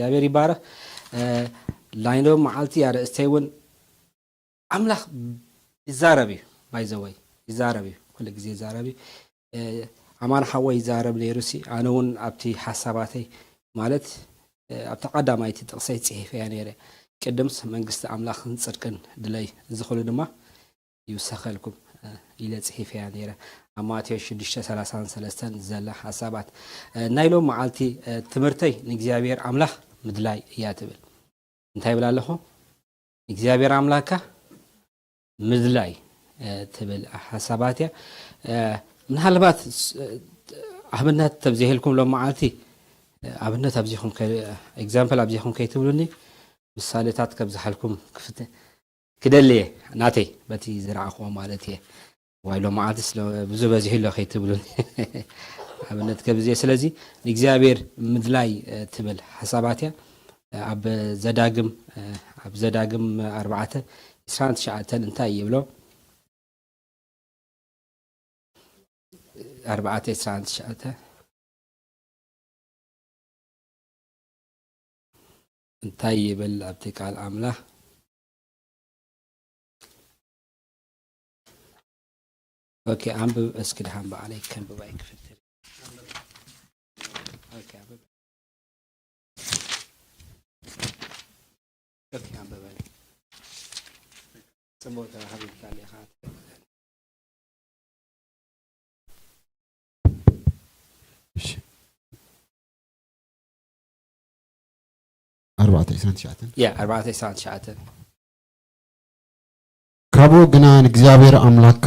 እግዚኣብሔር ይባረኽ። እ፣ ናይ ሎም መዓልቲ ኣርእስተይ እውን ኣምላኽ ይዛረብ እዩ። ባይዘወይ ይዛረብ እዩ፣ ኩሉ ግዜ ይዛረብ እዩ። እ፣ ኣማን ሓወይ ይዛረብ ነይሩ ሲ፣ ኣነ እውን ኣብቲ ሓሳባተይ ማለት፣ እ፣ ኣብቲ ቀዳማይቲ ጥቕሰይ ጽሒፈያ ነይረ። ቅድምስ መንግስቲ ኣምላኽን ጽድቅን ድለይ፣ እዚ ኩሉ ድማ ይውሰኸልኩም፣ እ፣ ኢለ ጽሒፈያ ነይረ። ኣብ ማቴዎስ ሽዱሽተ ሰላሳን ሰለስተን ዘላ ሓሳባት፣ እ፣ ናይ ሎም መዓልቲ፣ እ፣ ትምህርተይ ንእግዚኣብሔር ኣምላኽ ምድላይ እያ ትብል። እንታይ ይብል ኣለኹ? እግዚኣብሔር ኣምላካ ምድላይ፣ እ፣ ትብል ሓሳባት እያ። እ፣ ምናልባት ስ-፣ እ፣ ኣብነት ተብዚህልኩም ሎም መዓልቲ፣ እ፣ ኣብነት ኣብዚኹም ከ-፣ ኤግዛምፕል ኣብዚኹም ከይትብሉኒ፣ ምሳሌታት ከብዝሓልኩም ክፍት-፣ ክደሊ እየ፣ ናተይ በቲ ዝረኣኽዎ ማለት እየ። ዋይ ሎም መዓልቲ ስለ ብዙ በዚሑ ኣሎ ከይትብሉኒ። ኣብነት ከብዚ እየ። ስለዚ ንእግዚኣብሔር ምድላይ፣ እ፣ ትብል ሓሳባት እያ። ኣብ ዘዳግም፣ ኣብ ዘዳግም ኣርባዕተ ዕስራን ትሽዓተን እንታይ ይብሎ? ኣርባዕተ ዕስራን ትሽዓተ እንታይ ይብል ኣብቲ ቃል ኣምላኽ? ኦኬ፣ ኣንብብ እስኪ፣ ድሓን በዓለይ ከንብባ ይክፍትል። ኦኬ፣ ኣንብብ። ኦኬ፣ ኣንብበኒ። ጽቡቕ ተባሂልካ ኣለኻ። እሺ። ኣርባዕተ ዕስራን ትሽዓተን። ያ፣ ኣርባዕተ ዕስራን ትሽዓተን። ካብኡ ግና ንእግዚኣብሔር ኣምላኽካ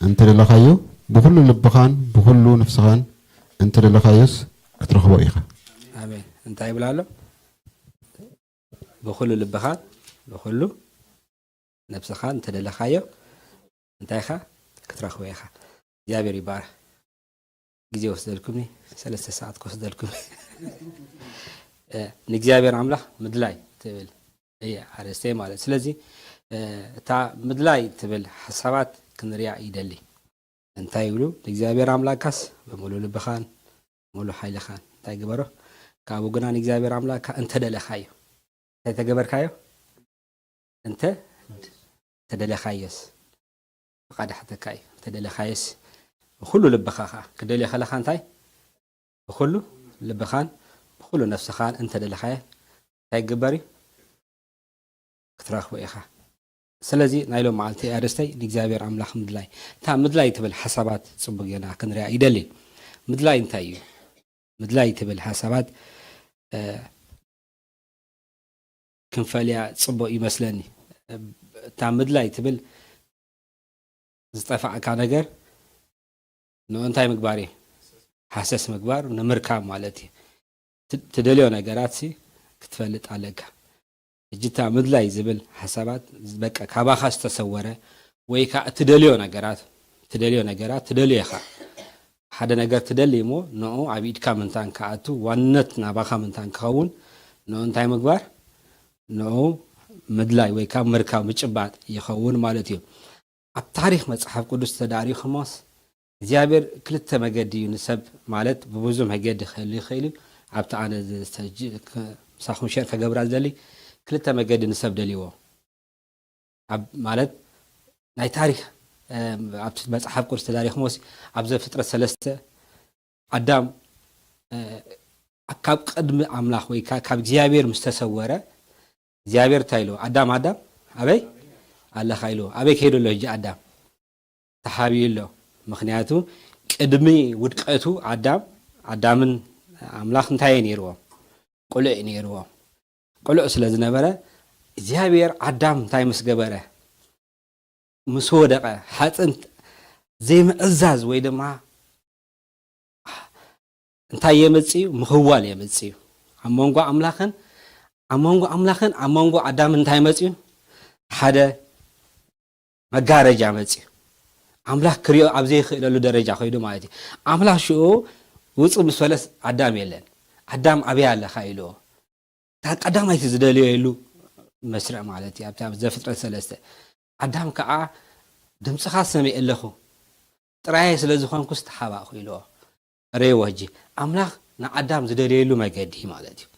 እንተደለኻዮ፣ ብኹሉ ልብኻን ብኹሉ ነፍስኻን እንተደለኻዮስ ክትረኽቦ ኢኻ። ኣሜን። እንታይ ይብል ኣሎ? ብኹሉ ልብኻን ብኹሉ ነብስኻን እንተደለኻዮ፣ እንታይ ኢኻ? ክትረኽቦ ኢኻ። እግዚኣብሔር ይባረኽ። ግዜ ወስደልኩምኒ፣ ሰለስተ ሰዓት ክወስደልኩም። እ፣ ንእግዚኣብሔር ኣምላኽ ምድላይ ትብል እያ ኣርእስተይ ማለት። ስለዚ፣ እ፣ እታ ምድላይ ትብል ሓሳባት ክንሪኣ ይደሊ። እንታይ ይብሉ? ንእግዚኣብሔር ኣምላካስ ብምሉእ ልብኻን ብምሉእ ሓይልኻን እንታይ ግበሮ? ካብኡ ግና ንእግዚኣብሔር ኣምላካ እንተደለኻዮ፣ እንታይ ተገበርካዮ? እንተ ተደለኻዮስ፣ ፍቓድ ሓተካ እዩ። እንተ ደለኻዮስ፣ ብኹሉ ልብኻ ኸዓ፣ ክደልዮ ከለኻ እንታይ? ብኹሉ ልብኻን ብኹሉ ነፍስኻን እንተ ደለኻዮ፣ እንታይ ክግበር እዩ? ክትረኽቦ ኢኻ። ስለዚ ናይ ሎም መዓልቲ ኣርእስተይ ንእግዚኣብሔር ኣምላኽ ምድላይ። እታ ምድላይ ትብል ሓሳባት ጽቡቕ ጌና ክንሪኣ ይደሊ። ምድላይ እንታይ እዩ? ምድላይ ትብል ሓሳባት፣ እ፣ ክንፈልያ ጽቡቕ ይመስለኒ። እታ ምድላይ ትብል ዝጠፋዕካ ነገር ንኡ እንታይ ምግባር እዩ? ሃሰስ ምግባር፣ ንምርካብ ማለት እዩ። ት-፣ ትደልዮ ነገራት ሲ ክትፈልጥ ኣለካ። ሕጂ እታ ምድላይ ዝብል ሓሳባት በቃ ካባኻ ዝተሰወረ ወይ ከኣ እትደልዮ ነገራት፣ እትደልዮ ነገራት ትደልዮ ኢኻ። ሓደ ነገር ትደሊ እሞ ንኡ ኣብ ኢድካ ምንታን ክኣቱ፣ ዋንነት ናባኻ ምንታን ክኸውን፣ ንኡ እንታይ ምግባር? ንኡ ምድላይ ወይ ካብ ምርካብ ምጭባጥ ይኸውን ማለት እዩ። ኣብ ታሪኽ መጽሓፍ ቅዱስ ተዳሪኹሞስ እግዚኣብሔር ክልተ መገዲ እዩ ንሰብ ማለት ብብዙ መገዲ ክህሉ ይኽእል እዩ። ኣብቲ ኣነ ዝተጅ-፣ ክ-፣ ምሳኹም ሸር ከገብራ ዝደሊ ክልተ መገዲ ንሰብ ደልይዎ። ኣብ ማለት ናይ ታሪኽ፣ እ፣ ኣብቲ መጽሓፍ ቅዱስ ተዳሪኹሞስ ኣብ ዘፍጥረት ሰለስተ ኣዳም፣ እ፣ ካብ ቅድሚ ኣምላኽ ወይ ከ-፣ ካብ እግዚኣብሔር ምስ ተሰወረ እግዚኣብሔር እንታይ ኢልዎ? ኣዳም፣ ኣዳም፣ ኣበይ ኣለኻ? ኢልዎ። ኣበይ ከይዱ ኣሎ ሕጂ ኣዳም? ተሓቢኡ ኣሎ። ምኽንያቱ ቅድሚ ውድቀቱ ኣዳም፣ ኣዳምን ኣምላኽ እንታይ እዩ ነይርዎም? ቅሉዕ እዩ ነይርዎም። ቅሉዕ ስለ ዝነበረ እግዚኣብሔር ኣዳም እንታይ ምስ ገበረ? ምስ ወደቐ፣ ሓጥንት ዘይምዕዛዝ ወይ ድማ እንታይ የምጽእ እዩ? ምኽዋል የምጽእ እዩ። ኣብ መንጎ ኣምላኽን፣ ኣብ መንጎ ኣምላኽን ኣብ መንጎ ኣዳምን እንታይ መጽኡ? ሓደ መጋረጃ መጽኡ። ኣምላኽ ክሪኦ ኣብ ዘይክእለሉ ደረጃ ከይዱ ማለት እዩ። ኣምላኽ ሽዑ ውጹእ ምስ በለስ ኣዳም የለን። ኣዳም ኣበይ ኣለኻ ኢልዎ። እታ ቀዳማይቲ ዝደለየሉ መስርዕ ማለት እዩ። ኣብታ ዘፍጥረት ሰለስተ ኣዳም ከኣ ድምጽኻ ሰሚዐ ኣለኹ፣ ጥራየ ስለ ዝኾንኩስ ተሓባእኩ ኢልዎ። ረእይዎ ሕጂ ኣምላኽ ንኣዳም ዝደለየሉ መገዲ ማለት እዩ።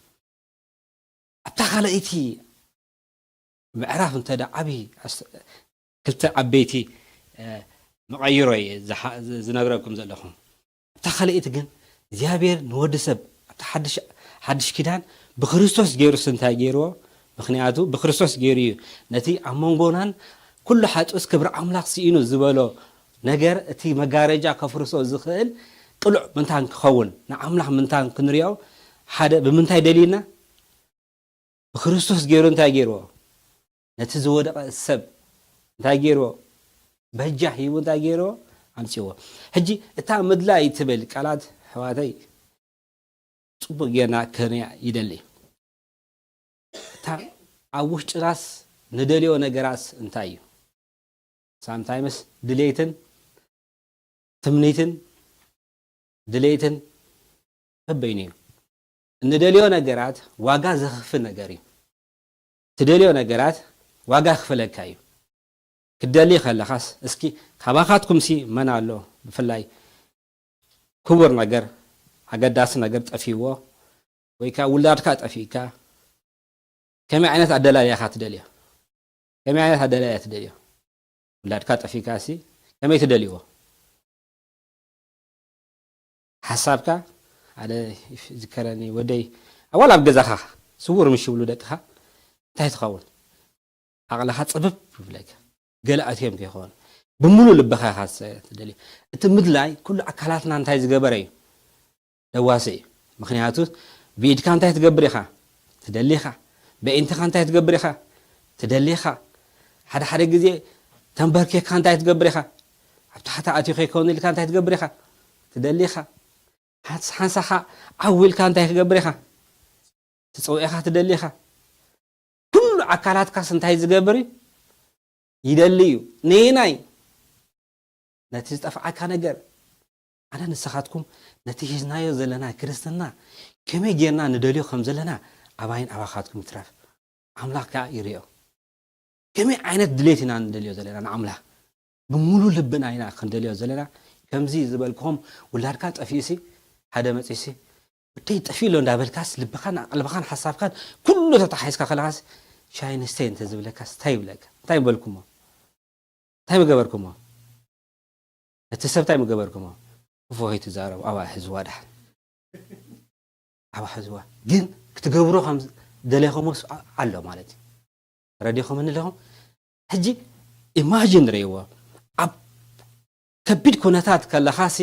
እታ ካልኣይቲ ምዕራፍ እንተ ደኣ ዓብዪ ኣስ-፣ ክልተ ዓበይቲ፣ እ፣ መቐይሮ እየ ዝሓ-፣ ዝ-፣ ዝነግረኩም ዘለኹ። እታ ካልኣይቲ ግን እግዚኣብሔር ንወዲ ሰብ ኣብቲ ሓድሽ፣ ሓድሽ ኪዳን ብክርስቶስ ገይሩስ እንታይ ገይርዎ? ምኽንያቱ ብክርስቶስ ገይሩ እዩ ነቲ ኣብ መንጎናን ኩሉ ሓጡስ ክብሪ ኣምላኽ ስኢኑ ዝበሎ ነገር፣ እቲ መጋረጃ ከፍርሶ ዝኽእል ቅሉዕ ምንታን ክኸውን፣ ንኣምላኽ ምንታን ክንሪኦ ሓደ ብምንታይ ደልዩና? ብክርስቶስ ገይሩ እንታይ ገይርዎ? ነቲ ዝወደቐ ሰብ እንታይ ገይርዎ? በጃ ሂቡ እንታይ ገይርዎ? ኣምጺዎ። ሕጂ እታ ምድላይ ትብል ቃላት ኣሕዋተይ ጽቡቕ ጌርና ከንያ ይደሊ። እታ ኣብ ውሽጥናስ ንደልዮ ነገራስ እንታይ እዩ? ሳምታይምስ ድሌትን ትምኒትን ድሌትን በበይኑ እዩ። እንደልዮ ነገራት ዋጋ ዘኽፍል ነገር እዩ። ትደልዮ ነገራት ዋጋ ክፍለካ እዩ። ክትደሊ ከለኻስ እስኪ ካባኻትኩምሲ መን ኣሎ ብፍላይ ክቡር ነገር ኣገዳሲ ነገር ጠፊዎ ወይ ከዓ ውላድካ ጠፊእካ ከመይ ዓይነት ኣደላልያ ኢኻ ትደልዮ? ከመይ ዓይነት ኣደላልያ ትደልዮ? ውላድካ ጠፊእካሲ ከመይ ትደልይዎ? ሓሳብካ ሓደ ይዝከረኒ ወደይ ኣዋል ኣብ ገዛኻ ስውር ምሽ ይብሉ ደቅኻ እንታይ ትኸውን? ዓቕልኻ ጽብብ ይብለካ። ገለ ኣትዮም ከይኾኑ ብምሉእ ልብኻ ኢኻ ትደልዮ። እቲ ምድላይ ኩሉ ኣካላትና እንታይ ዝገበረ እዩ? ለዋሲ እዩ። ምኽንያቱ ብኢድካ እንታይ ትገብር ኢኻ? ትደሊ ኢኻ። በኢንትኻ እንታይ ትገብር ኢኻ? ትደሊ ኢኻ። ሓደ ሓደ ግዜ ተንበርኪኽካ እንታይ ትገብር ኢኻ? ኣብ ታሕቲ ኣትዩ ከይከውን ኢልካ እንታይ ትገብር ኢኻ? ትደሊ ኢኻ። ሓንስ-፣ ሓንሳኻ ዓው ኢልካ እንታይ ክገብር ኢኻ? ትጸውዕ ኢኻ፣ ትደሊ ኢኻ። ኩሉ ኣካላትካስ እንታይ ዝገብር እዩ? ይደሊ እዩ። ነየናይ? ነቲ ዝጠፍኣካ ነገር። ኣነ ንስኻትኩም ነቲ ሒዝናዮ ዘለና ክርስትና ከመይ ጌርና ንደልዮ ከም ዘለና ኣባይን ኣባኻትኩም ይትረፍ። ኣምላኽ ከኣ ይርእዮ። ከመይ ዓይነት ድሌት ኢና ንደልዮ ዘለና ንኣምላኽ? ብምሉእ ልብና ኢና ክንደልዮ ዘለና። ከምዚ ዝበልክኹም ውላድካ ጠፊኡሲ ሓደ መጺሲ ወደይ ጠፊኡ ኣሎ እንዳበልካስ ልብኻን ቀልብኻን ሓሳብካን ኩሉ ተታሒዝካ ከለኻስ ሻይ ንስተይ እንተዝብለካስ እንታይ ይብለካ? እንታይ ምበልኩሞ? እንታይ ምገበርኩሞ? ነቲ ሰብ እንታይ ምገበርኩሞ? ክፉ ከይትዛረቡ ኣብኣ ሕዝዋ ደሓን። ኣብኣ ሕዝዋ። ግን ክትገብሮ ከም ደለኹሞስ ኣ-፣ ኣሎ ማለት እዩ። ተረዲኹምኒ ኣለኹም? ሕጂ ኢማጂን ርእይዎ። ኣብ ከቢድ ኩነታት ከለኻሲ፣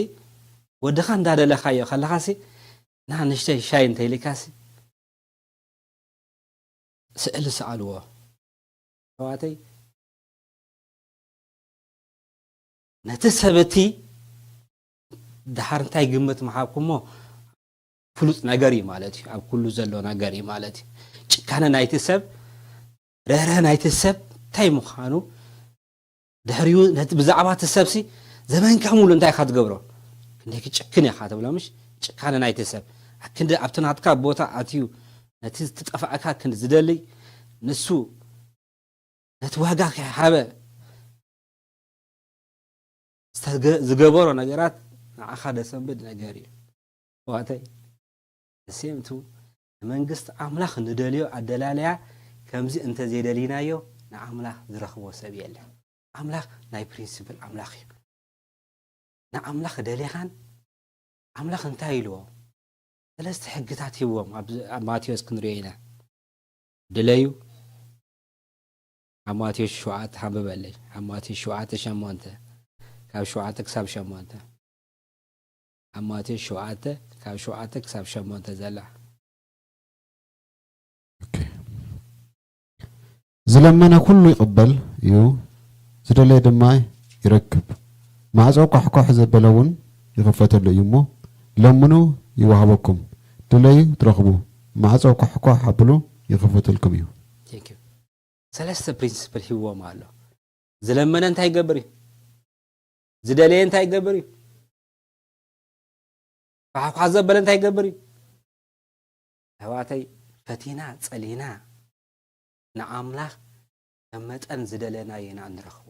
ወድኻ እንዳደለኻዮ ከለኻሲ፣ ና ንእሽተይ ሻይ እንተኢልካሲ፣ ስእሊ ሰኣልዎ። ኣሕዋተይ፣ ነቲ ሰብ እቲ ደሓር እንታይ ግምት ምሃብኩሞ? ፍሉጥ ነገር እዩ ማለት እዩ። ኣብ ኩሉ ዘሎ ነገር እዩ ማለት እዩ። ጭካነ ናይቲ ሰብ፣ ርህራሄ ናይቲ ሰብ እንታይ ምዃኑ፣ ድሕሪኡ ነቲ ብዛዕባ እቲ ሰብሲ ዘመንካ ሙሉ እንታይ ኢኻ ትገብሮ? ክንደይ ክጭክን ኢኻ ትብሎ፣ ምሽ? ጭካነ ናይቲ ሰብ። ኣብ ክንዲ ኣብቲ ናትካ ቦታ ኣትዩ ነቲ ዝጠፍኣካ ክንዲ ዝደሊ፣ ንሱ ነቲ ዋጋ ከይሃበ ዝተገ-፣ ዝገበሮ ነገራት ንዓኻ ደሰንብድ ነገር እዩ። ኣሕዋተይ፣ ንሴምቱ ንመንግስቲ ኣምላኽ ንደልዮ ኣደላልያ ከምዚ እንተዘይደሊናዮ ንኣምላኽ ዝረኽቦ ሰብ የለን። ኣምላኽ ናይ ፕሪንሲፕል ኣምላኽ እዩ። ንኣምላኽ ደሊኻን ኣምላኽ እንታይ ኢልዎ? ሰለስተ ሕግታት ሂብዎም ኣብ፣ ኣብ ማቴዎስ ክንሪኦ ኢና። ድለዩ ኣብ ማቴዎስ ሸውዓተ ሓንብበለይ። ኣብ ማቴዎስ ሸውዓተ ሸሞንተ፣ ካብ ሸውዓተ ክሳብ ሸሞንተ። ኣብ ማቴዎስ ሸውዓተ ካብ ሸውዓተ ክሳብ ሸሞንተ ዘላ። ኦኬ። ዝለመነ ኩሉ ይቕበል እዩ፣ ዝደለየ ድማ ይረክብ። ማዕጾ ኳሕኳሕ ዘበለ እውን ይኽፈተሉ እዩ እሞ፣ ለምኑ ይወሃበኩም፣ ድለዩ ትረኽቡ፣ ማዕጾ ኳሕኳሕ ኣብሉ ይኽፈተልኩም እዩ። Thank you። ሰለስተ ፕሪንሲፕል ሂብዎም ኣሎ። ዝለመነ እንታይ ይገብር እዩ? ዝደለየ እንታይ ይገብር እዩ? ኳሕኳሕ ዘበለ እንታይ ይገብር እዩ? ኣሕዋተይ፣ ፈቲና ጸሊና ንኣምላኽ ከም መጠን ዝደለናዮ ኢና እንረኽቦ።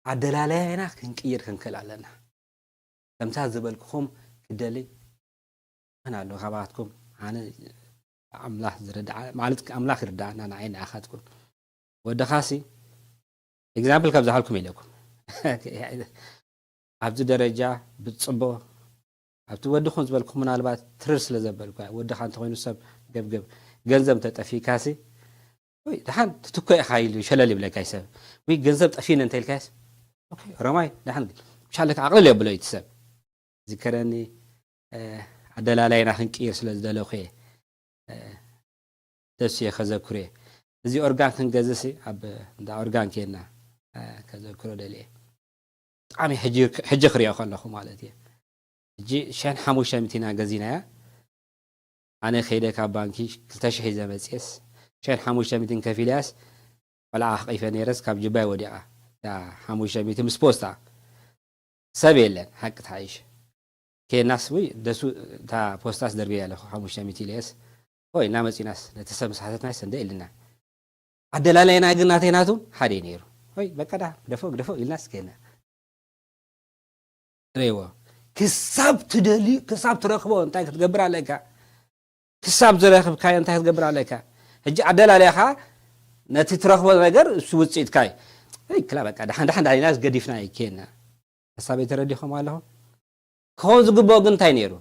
ኣደላላይና ክንቅይር ክንክእል ኣለና። ከምታ ዝበልኩኹም ክደሊ መን ኣሎ ካባትኩም? ኣነ ኣምላኽ ዝርድዓ ማለት ኣምላኽ ይርድኣና ንዓይ ንኣኻትኩም። ወድኻሲ example ካብ ዝሃልኩም ኢለኩም ኣብዚ ደረጃ ብፅቦ ኣብቲ ወድኹም ዝበልኩ ምናልባት ትርር ስለ ዘበልኩ ወድኻ እንተኮይኑ ሰብ ገብገብ ገንዘብ እንተጠፊካሲ ወይ ደሓን ትትኮ ኢኻ ኢሉ ሸለል ይብለካ እዩ ሰብ። ወይ ገንዘብ ጠፊነ እንተ ኢልካስ ረማይ ደሓን ግን ሻለካ ኣቕልል የብሎ እዩ እቲ ሰብ። ዝከረኒ ኣደላላይና ክንቅይር ስለ ዝደለኹ እየ ደስ እየ ከዘክሩ እየ። እዚ ኦርጋን ክንገዝእ ሲ ኣብ እንዳ ኦርጋን ኬድና ከዘክሮ ደልየ። ብጣዕሚ ሕጂ ክሪኦ ከለኹ ማለት እየ። ሕጂ ሸን ሓሙሽተ ሚእቲ ኢና ገዚናያ። ኣነ ከይደ ካብ ባንኪ ክልተ ሽሕ ሒዘ መፅየስ ሸን ሓሙሽተ ሚእቲ ከፊለያስ ቆልዓ ኣሕቂፈ ነይረስ ካብ ጅባይ ወዲቓ እታ ሓሙሽተ ሚእቲ ምስ ፖስታ ሰብ የለን ሓቂ ተሓይሽ። ኬናስ ወይ ደሱ እታ ፖስታስ ደርብያ ኣለኹ ሓሙሽተ ሚእቲ ኢለየስ ሆይ እናመፂናስ ነቲ ሰብ ምስ ሓተትናስ እንደ ኢልና ኣደላላይና ግን ናተይ ናቱ ሓደ እዩ ነይሩ። ሆይ በቃ ዳ ግደፎ ግደፎ ኢልናስ ኬና ርዎ ክሳብ ትደልዩ ክሳብ ትረኽቦ እንታይ ክትገብር ኣለካ? ክሳብ ዝረኽብካዮ እንታይ ክትገብር ኣለካ? ሕጂ ኣደላልያኻ ነቲ ትረኽቦ ነገር እሱ ውፅኢትካ እዩ። ክላ በቃ ደሓን ደሓን ዳይናስ ገዲፍና ይኬና ሓሳበይ ተረዲኹም ኣለኹም። ክኸውን ዝግብኦ ግን እንታይ ነይሩ?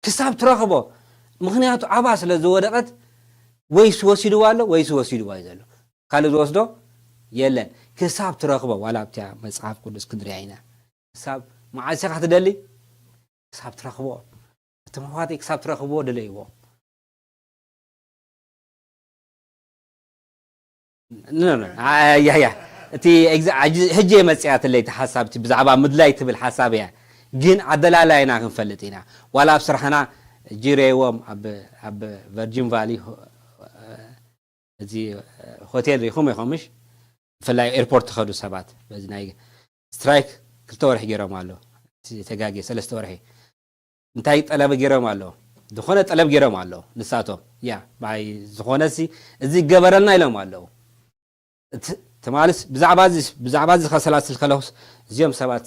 ክሳብ ትረኽቦ ምኽንያቱ ኣባ ስለ ዝወደቐት ወይስ ወሲድዋ ኣሎ ወይስ ወሲድዋ እዩ ዘሎ። ካልእ ዝወስዶ የለን። ክሳብ ትረኽቦ ዋላ ኣብቲያ መፅሓፍ ቅዱስ ክንሪያ ኢና። ክሳብ መዓስ ኢኻ ትደሊ? ክሳብ ትረኽቦ። እቶም ኣሕዋተይ ክሳብ ትረኽብዎ ድለይዎ። ያያ እቲ ሕጂ መፅያትለይ እቲ ሓሳብ ብዛዕባ ምድላይ ትብል ሓሳብ እያ። ግን ኣደላላይና ክንፈልጥ ኢና። ዋላ ኣብ ስራሕና ጅሬዎም ኣብ ቨርጂን ቫሊ እዚ ሆቴል ሪኹም ኢኹም ምሽ ብፍላይ ኤርፖርት ትኸዱ ሰባት በዚ ናይ ስትራይክ ክልተ ወርሒ ገይሮም ኣሎ ተጋጊ ሰለስተ ወርሒ እንታይ ጠለብ ገይሮም ኣሎ ዝኾነ ጠለብ ገይሮም ኣሎ ንሳቶም ያ ባይ ዝኾነ ሲ እዚ ገበረልና ኢሎም ኣለዉ ትማልስ ብዛዕባ እዚ ብዛዕባ እዚ ከሰላስል ከለኹስ እዚኦም ሰባት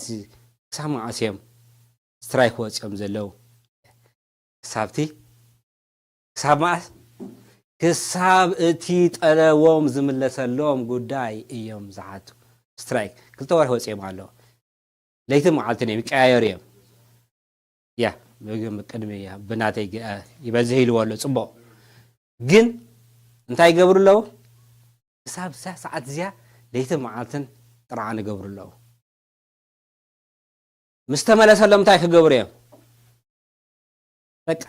ክሳብ መዓስ እዮም ስትራይክ ወፂኦም ዘለዉ ክሳብቲ ክሳብ መዓስ ክሳብ እቲ ጠለቦም ዝምለሰሎም ጉዳይ እዮም ዝሓቱ ስትራይክ ክልተ ወርሒ ወፂኦም ኣለዉ ለይትን መዓልትን እዮም ይቀያየሩ እዮም ያ ቅድሚ ብናተይ ይበዝሕ ኢልዎ ኣሎ ፅቡቅ ግን እንታይ ይገብሩ ኣለዉ ክሳብ እዛ ሰዓት እዚኣ ለይትን መዓልትን ጥርዓን ይገብሩ ኣለዉ ምስ ተመለሰሎም እንታይ ክገብሩ እዮም በቃ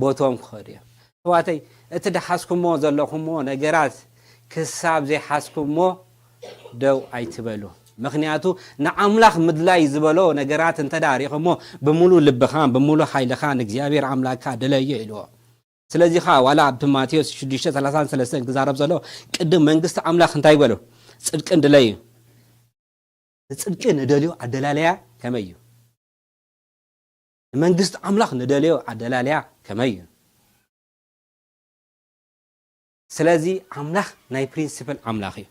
ቦቶም ክኸዱ እዮም ኣሕዋተይ እቲ ደሓዝኩሞ ዘለኹሞ ነገራት ክሳብ ዘይሓዝኩሞ ደው ኣይትበሉ ምኽንያቱ ንኣምላኽ ምድላይ ዝበሎ ነገራት እንተ ሪኹሞ ብምሉእ ልብኻን ብምሉእ ሓይልኻን እግዚኣብሔር ኣምላክካ ድለዮ ኢልዎ ስለዚ ኸዓ ዋላ ኣብቲ ማቴዎስ ሽዱሽተ ሰላሳን ሰለስተን ክዛረብ ዘሎ ቅድም መንግስቲ ኣምላኽ እንታይ ይበሉ ፅድቅን ድለዩ ንፅድቂ ንደልዮ ኣደላለያ ከመይ እዩ ንመንግስቲ ኣምላኽ ንደልዮ ኣደላለያ ከመይ እዩ ስለዚ ኣምላኽ ናይ ፕሪንስፕል ኣምላኽ እዩ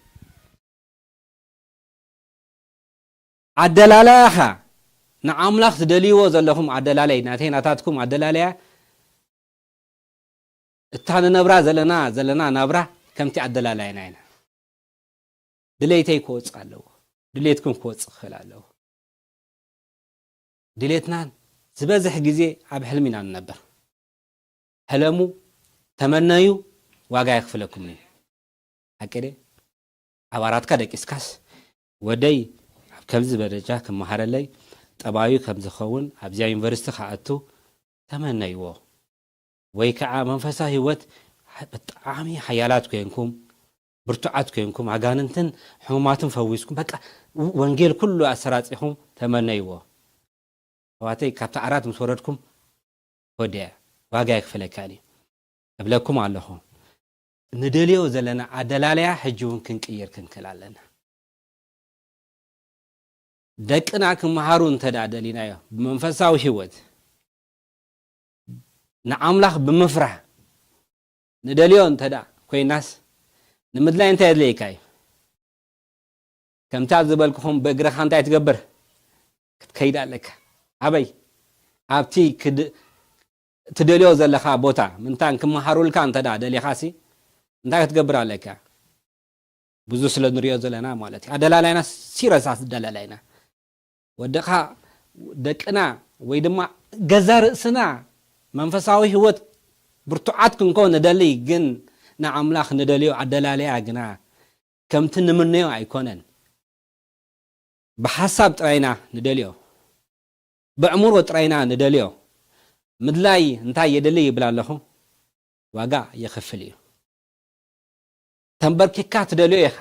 ኣደላላያኻ ንኣምላኽ ትደልይዎ ዘለኹም ኣደላለይ ናተይ ናታትኩም ኣደላለያ እታ ንነብራ ዘለና ዘለና ናብራ ከምቲ ኣደላላይና ኢና ድሌተይ ክወፅእ ኣለዎ ድሌትኩም ክወፅእ ክኽእል ኣለዎ ድሌትናን ዝበዝሕ ግዜ ኣብ ሕልሚ ኢና ንነብር ሕለሙ ተመነዩ ዋጋ የኽፍለኩም እዩ ሓቂ ኣብ ኣራትካ ደቂስካስ ወደይ ኣብ ከምዚ ደረጃ ክመሃረለይ ጠባዩ ከም ዝኸውን ኣብዚኣ ዩኒቨርሲቲ ክኣቱ ተመነይዎ ወይ ከዓ መንፈሳዊ ህይወት ብጣዕሚ ሓያላት ኮይንኩም ብርቱዓት ኮይንኩም ኣጋንንትን ሕሙማትን ፈዊስኩም በቃ ወንጌል ኩሉ ኣሰራፂኹም ተመነይዎ ኣሕዋተይ ካብቲ ዓራት ምስ ወረድኩም ወዲአ ዋጋ ይክፈለካን እዩ እብለኩም ኣለኹ ንደልዮ ዘለና ኣደላለያ ሕጂ እውን ክንቅይር ክንክእል ኣለና ደቅና ክመሃሩ እንተ ደኣ ደሊናዮ ብመንፈሳዊ ህይወት ንኣምላኽ ብምፍራህ ንደልዮ እንተ ደኣ ኮይናስ ንምድላይ እንታይ የድልየካ እዩ ከምታ ዝበልኩኹም ብእግርኻ እንታይ ትገብር ክትከይድ ኣለካ ኣበይ ኣብቲ ክድ ትደልዮ ዘለኻ ቦታ ምንታን ክመሃሩልካ እንተ ደኣ ደሊኻሲ እንታይ ክትገብር ኣለካ? ብዙ ስለ ንሪኦ ዘለና ማለት እዩ። ኣደላላይና ሲረሳት ደላላይና ወደኻ ደቅና ወይ ድማ ገዛ ርእስና መንፈሳዊ ህይወት ብርቱዓት ክንኮን ንደሊ፣ ግን ንኣምላኽ ንደልዮ ኣደላለያ ግና ከምቲ ንምነዮ ኣይኮነን። ብሓሳብ ጥራይና ንደልዮ፣ ብዕምሮ ጥራይና ንደልዮ። ምድላይ እንታይ የድሊ ይብል ኣለኹ? ዋጋ የኽፍል እዩ። ተንበርኪካ ትደልዮ ኢኻ።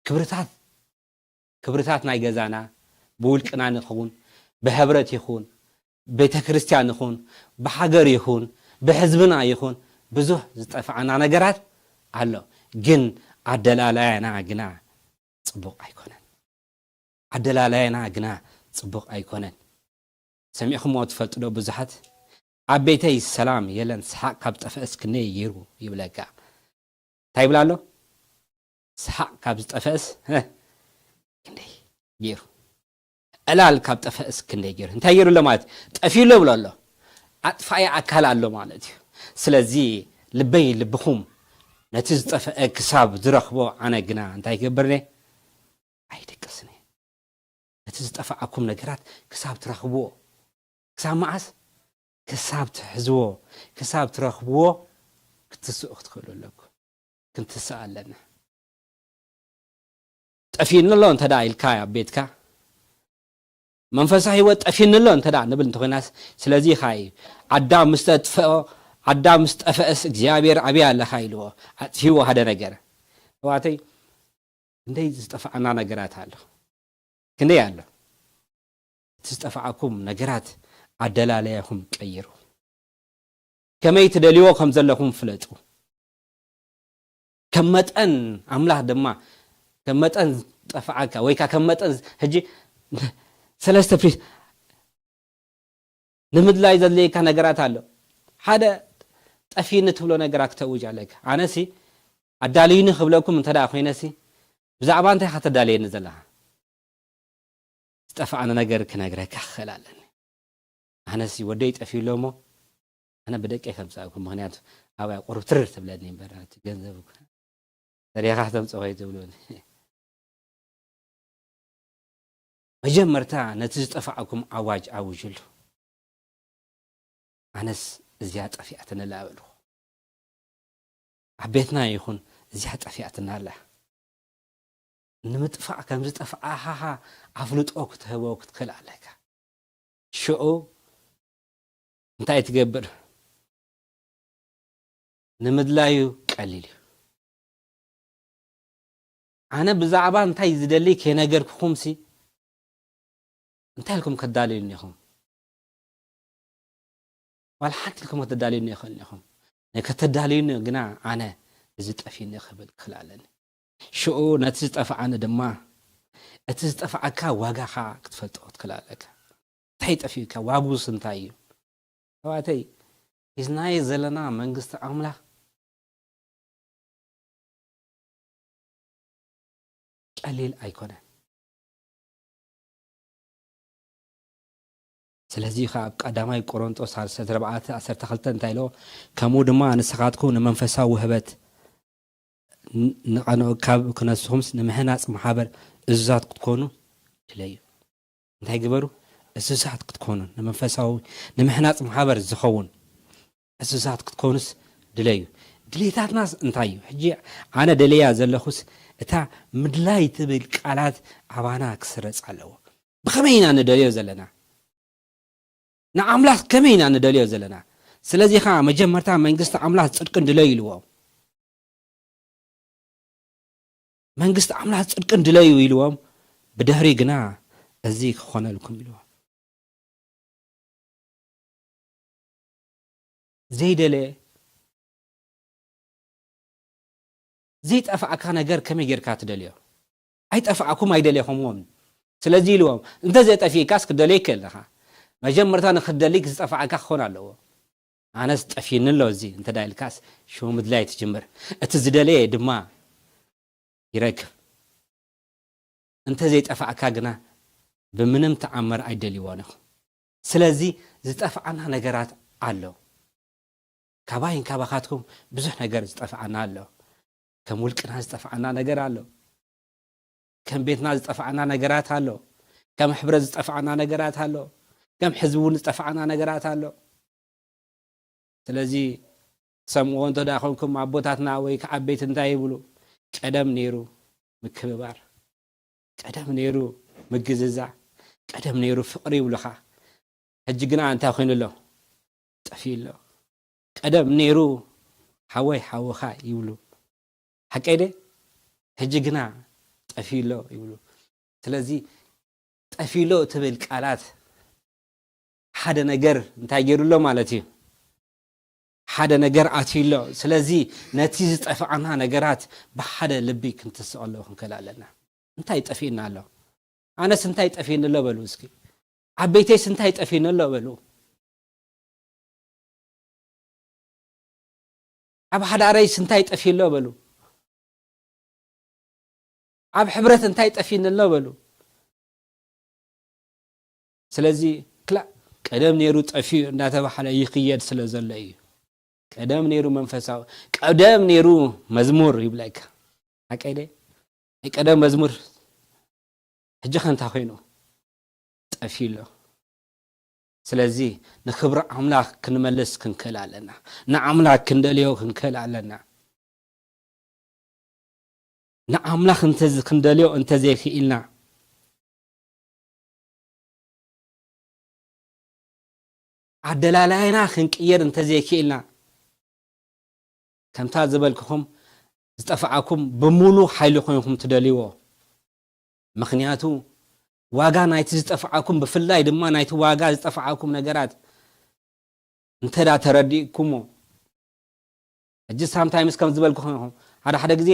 ክብርታት ክብርታት ናይ ገዛና ብውልቅና ንኸውን፣ ብሕብረት ይኹን፣ ቤተ ክርስቲያን ይኹን፣ ብሃገር ይኹን፣ ብሕዝብና ይኹን፣ ብዙሕ ዝጠፍኣና ነገራት ኣሎ። ግን ኣደላላያና ግና ጽቡቕ ኣይኮነን። ኣደላላያና ግና ጽቡቕ ኣይኮነን። ሰሚዕኹምዎ ትፈልጡ ዶ? ብዙሓት ኣብ ቤተይ ሰላም የለን፣ ሰሓቕ ካብ ዝጠፍአስ ክንደይ ገይሩ ይብለካ። እንታይ ይብል ኣሎ? ሰሓቕ ካብ ዝጠፍአስ፣ ህ፣ ክንደይ ገይሩ። ዕላል ካብ ጠፍአስ ክንደይ ገይሩ። እንታይ ገይሩ ኣሎ ማለት? ጠፊኡ ኣሎ ብሎ ኣሎ። ኣጥፋኢ ኣካል ኣሎ ማለት እዩ። ስለዚ ልበይ ልብኹም ነቲ ዝጠፍአ ክሳብ ዝረኽቦ ኣነ ግና እንታይ ይገብር እየ? ኣይድቅስን እየ። ነቲ ዝጠፍኣኩም ነገራት ክሳብ ትረኽብዎ። ክሳብ መዓስ? ክሳብ ትሕዝዎ፣ ክሳብ ትረኽብዎ ክትስኡ ክትኽእሉ ኣለኩም። ክንትስእ ኣለና። ጠፊእኒ ኣሎ እንተ ደኣ ኢልካ ኣብ ቤትካ፣ መንፈሳዊ ህይወት ጠፊእኒ ኣሎ እንተ ደኣ ንብል እንተኾይናስ፣ ስለዚ ኢኻ እዩ ኣዳም ምስ ተጥፍኦ፣ ኣዳም ምስ ጠፍአስ እግዚኣብሔር ኣበይ ኣለኻ ኢልዎ፣ ኣጥፊእዎ ሓደ ነገር። ኣሕዋተይ፣ ክንደይ ዝጠፍኣና ነገራት ኣሎ። ክንደይ ኣሎ። እቲ ዝጠፍኣኩም ነገራት ኣደላለያኹም ቀይሩ። ከመይ ትደልይዎ ከም ዘለኹም ፍለጡ። ከም መጠን ኣምላኽ ድማ ከም መጠን ዝጠፍኣካ ወይ ከኣ ከም መጠን ሕጂ ሰለስተ ፕሪ-፣ ንምድላይ ዘድልየካ ነገራት ኣሎ። ሓደ ጠፊኒ ትብሎ ነገራት ክተውጅ ኣለካ። ኣነሲ ኣዳልዩኒ ክብለኩም እንተ ደኣ ኮይነሲ ብዛዕባ እንታይ ኢኻ ተዳልየኒ ዘለኻ? ዝጠፍኣኒ ነገር ክነግረካ ክኽእል ኣለኒ። ኣነሲ ወደይ ጠፊኡ ኣሎ እሞ ኣነ ብደቀይ ከምጻእኩ፣ ምኽንያቱ ኣብያ ቁሩብ ትርር ትብለኒ እምበር፣ እቲ ገንዘብ እኮ ሰሪኻ ክተምጽኦ ከይትብሉኒ። መጀመርታ ነቲ ዝጠፋዕኩም ኣዋጅ ኣውጅሉ። ኣነስ እዚኣ ጠፊኣትኒ ኣላ በልኹ። ኣብ ቤትና ይኹን እዚኣ ጠፊኣትና ኣላ። ንምጥፋእ ከም ዝጠፍኣኻ ኣፍልጦ ክትህቦ ክትክእል ኣለካ። ሽዑ እንታይ ትገብር? ንምድላዩ ቀሊል እዩ። ኣነ ብዛዕባ እንታይ ዝደሊ ከይነገርኩኹምሲ እንታይ ኢልኩም ከተዳልዩኒ ኢኹም? ዋላ ሓንቲ ኢልኩም ከተዳልዩኒ ይኽእልን ኢኹም። ናይ ከተዳልዩኒ ግና ኣነ እዚ ጠፊኒ ክብል ክኽእል ኣለኒ። ሽዑ ነቲ ዝጠፍኣኒ ድማ፣ እቲ ዝጠፍኣካ ዋጋኻ ክትፈልጦ ክትክእል ኣለካ። እንታይ ጠፊኡካ? ዋግኡስ እንታይ እዩ? ኣሕዋተይ፣ ሒዝናዮ ዘለና መንግስቲ ኣምላኽ ቀሊል ኣይኮነን። ስለዚ ኸኣ ኣብ ቀዳማይ ቆሮንጦስ ዓሰርተ ኣርባዕተ ዓሰርተ ክልተ እንታይ ኢልዎ? ከምኡ ድማ ንስኻትኩም ንመንፈሳዊ ውህበት ን-፣ ንቐንዑ፣ ካብ ክነስኹምስ ንምህናጽ ማሕበር እዙዛት ክትኮኑ ድለዩ። እንታይ ግበሩ? እሱሳት ክትኮኑ፣ ንመንፈሳዊ፣ ንምሕናጽ ማሕበር ዝኸውን እሱሳት ክትኮኑስ ድለዩ። ድሌታትናስ እንታይ እዩ? ሕጂ ኣነ ደለያ ዘለኹስ እታ ምድላይ ትብል ቃላት ኣባና ክስረጽ ኣለዎ። ብኸመይ ኢና ንደልዮ ዘለና? ንኣምላኽ ከመይ ኢና ንደልዮ ዘለና? ስለዚ ኸኣ መጀመርታ መንግስቲ ኣምላኽ ጽድቅን ድለዩ ኢልዎም። መንግስቲ ኣምላኽ ጽድቅን ድለዩ ኢልዎም፣ ብድሕሪ ግና እዚ ክኾነልኩም ኢልዎም። ዘይደለ፣ ዘይጠፍኣካ ነገር ከመይ ጌርካ ትደልዮ? ኣይጠፍኣኩም ኣይደሌኹምዎምን። ስለዚ ኢልዎም፣ እንተ ዘጠፊእካስ ክትደልዮ ይክእል ኣለኻ። መጀመርታ ንክትደሊ ዝጠፍኣካ ክኾን ኣለዎ። ኣነስ ጠፊኒ ኣሎ እዚ እንተ ዳ ኢልካስ ሽሙ ምድላይ ትጅምር። እቲ ዝደለየ ድማ ይረክብ። እንተ ዘይጠፋእካ ግና ብምንም ተኣምር ኣይደልይዎን ኢኹም። ስለዚ ዝጠፍኣና ነገራት ኣሎ። ካባይን ካባኻትኩም ብዙሕ ነገር ዝጠፍኣና ኣሎ። ከም ውልቅና ዝጠፍኣና ነገር ኣሎ። ከም ቤትና ዝጠፍኣና ነገራት ኣሎ። ከም ሕብረት ዝጠፍኣና ነገራት ኣሎ። ከም ሕዝቢ እውን ዝጠፍኣና ነገራት ኣሎ። ስለዚ ትሰምዕዎ እንተ ደኣ ኾንኩም ኣቦታትና ወይ ከዓ ዓበይቲ እንታይ ይብሉ? ቀደም ነይሩ ምክብባር፣ ቀደም ነይሩ ምግዝዛዕ፣ ቀደም ነይሩ ፍቕሪ ይብሉኻ። ሕጂ ግና እንታይ ኮይኑ ኣሎ? ጠፊኡ ኣሎ። ቀደም ነይሩ ሓወይ ሓውኻ ይብሉ። ሓቀይ ደ? ሕጂ ግና ጠፊኡ ኣሎ ይብሉ። ስለዚ ጠፊኡ ኣሎ ትብል ቃላት ሓደ ነገር እንታይ ገይሩ ኣሎ ማለት እዩ? ሓደ ነገር ኣትዩ ኣሎ። ስለዚ ነቲ ዝጠፍኣና ነገራት ብሓደ ልቢ ክንትስኦ ኣለዎ ክንክእል ኣለና። እንታይ ጠፊእና ኣሎ? ኣነስ እንታይ ጠፊእኒ ኣሎ በሉ እስኪ። ዓበይተይስ እንታይ ጠፊእኒ ኣሎ በሉ። ኣብ ሓዳረይስ እንታይ ጠፊኡ ኣሎ በሉ። ኣብ ሕብረት እንታይ ጠፊእኒ ኣሎ በሉ። ስለዚ ክላእ ቀደም ነይሩ ጠፊኡ እንዳተባህለ ይኽየድ ስለ ዘሎ እዩ። ቀደም ነይሩ መንፈሳዊ፣ ቀደም ነይሩ መዝሙር ይብለካ። ሓቀይ ደ? ናይ ቀደም መዝሙር ሕጂ ከ እንታይ ኮይኑ? ጠፊኡ ኣሎ። ስለዚ ንክብሪ ኣምላኽ ክንመልስ ክንክእል ኣለና። ንኣምላኽ ክንደልዮ ክንክእል ኣለና። ንኣምላኽ እንተ ክንደልዮ እንተ ዘይክኢልና፣ ኣደላላይና ክንቅየር እንተ ዘይክኢልና፣ ከምታ ዝበልኩኹም ዝጠፍኣኩም ብሙሉ ሓይሊ ኮይንኩም ትደልይዎ። ምኽንያቱ ዋጋ ናይቲ ዝጠፍኣኩም፣ ብፍላይ ድማ ናይቲ ዋጋ ዝጠፍኣኩም ነገራት እንተ ዳ ተረዲእኩሞ፣ ሕጂ ሳምታይምስ ከም ዝበልኩኹም ኢኹም፣ ሓደ ሓደ ግዜ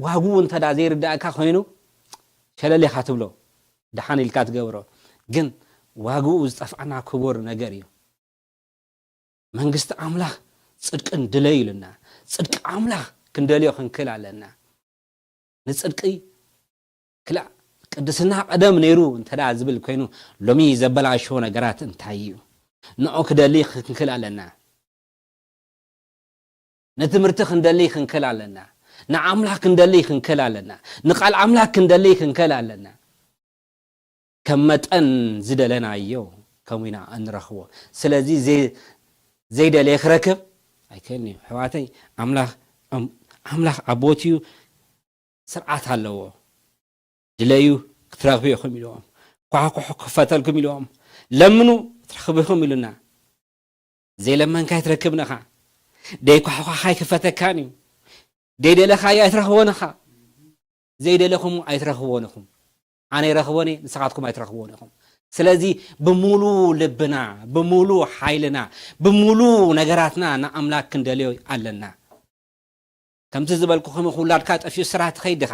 ዋግኡ እንተ ዳ ዘይርዳእካ ኮይኑ ሸለል ኢኻ ትብሎ፣ ደሓን ኢልካ ትገብሮ። ግን ዋግኡ ዝጠፍኣና ክቡር ነገር እዩ። መንግስቲ ኣምላኽ ጽድቅን ድለዩ ኢሉና። ጽድቂ ኣምላኽ ክንደልዮ ክንክእል ኣለና። ንጽድቂ ክላእ ቅድስና ቀደም ነይሩ እንተ ደኣ ዝብል ኮይኑ፣ ሎሚ ዘበላሽዎ ነገራት እንታይ እዩ? ንዑ ክደሊ ክንክእል ኣለና። ንትምህርቲ ክንደሊ ክንክእል ኣለና። ንኣምላኽ ክንደሊ ክንክእል ኣለና። ንቃል ኣምላኽ ክንደሊ ክንክእል ኣለና። ከም መጠን ዝደለናዮ ከምኡ ኢና እንረኽቦ። ስለዚ ዘይ-፣ ዘይደለየ ክረክብ ኣይክእልን እዩ። ኣሕዋተይ፣ ኣምላኽ፣ ኣም-፣ ኣምላኽ ኣብ ቦትኡ ስርዓት ኣለዎ። ድለዩ ክትረኽቡ ኢኹም ኢልዎም። ኳሕኩሑ ክፈተልኩም ኢልዎም። ለምኑ ክትረኽቡ ኢኹም ኢሉና። ዘይለመንካ ኣይትረክብን ኢኻ። ደይኳሕኳኻ ኣይክፈተካን እዩ። ደይደለኻዮ ኣይትረኽቦን ኢኻ። ዘይደለኹም ኣይትረኽብዎን ኢኹም። ኣነ ይረኽቦን እየ፣ ንስኻትኩም ኣይትረኽብዎን ኢኹም። ስለዚ ብምሉእ ልብና፣ ብምሉእ ሓይልና፣ ብምሉእ ነገራትና ንኣምላኽ ክንደልዮ ኣለና። ከምቲ ዝበልኩኹም ኢኹ፣ ውላድካ ጠፊኡ ስራሕ ትኸይድ ዲኻ?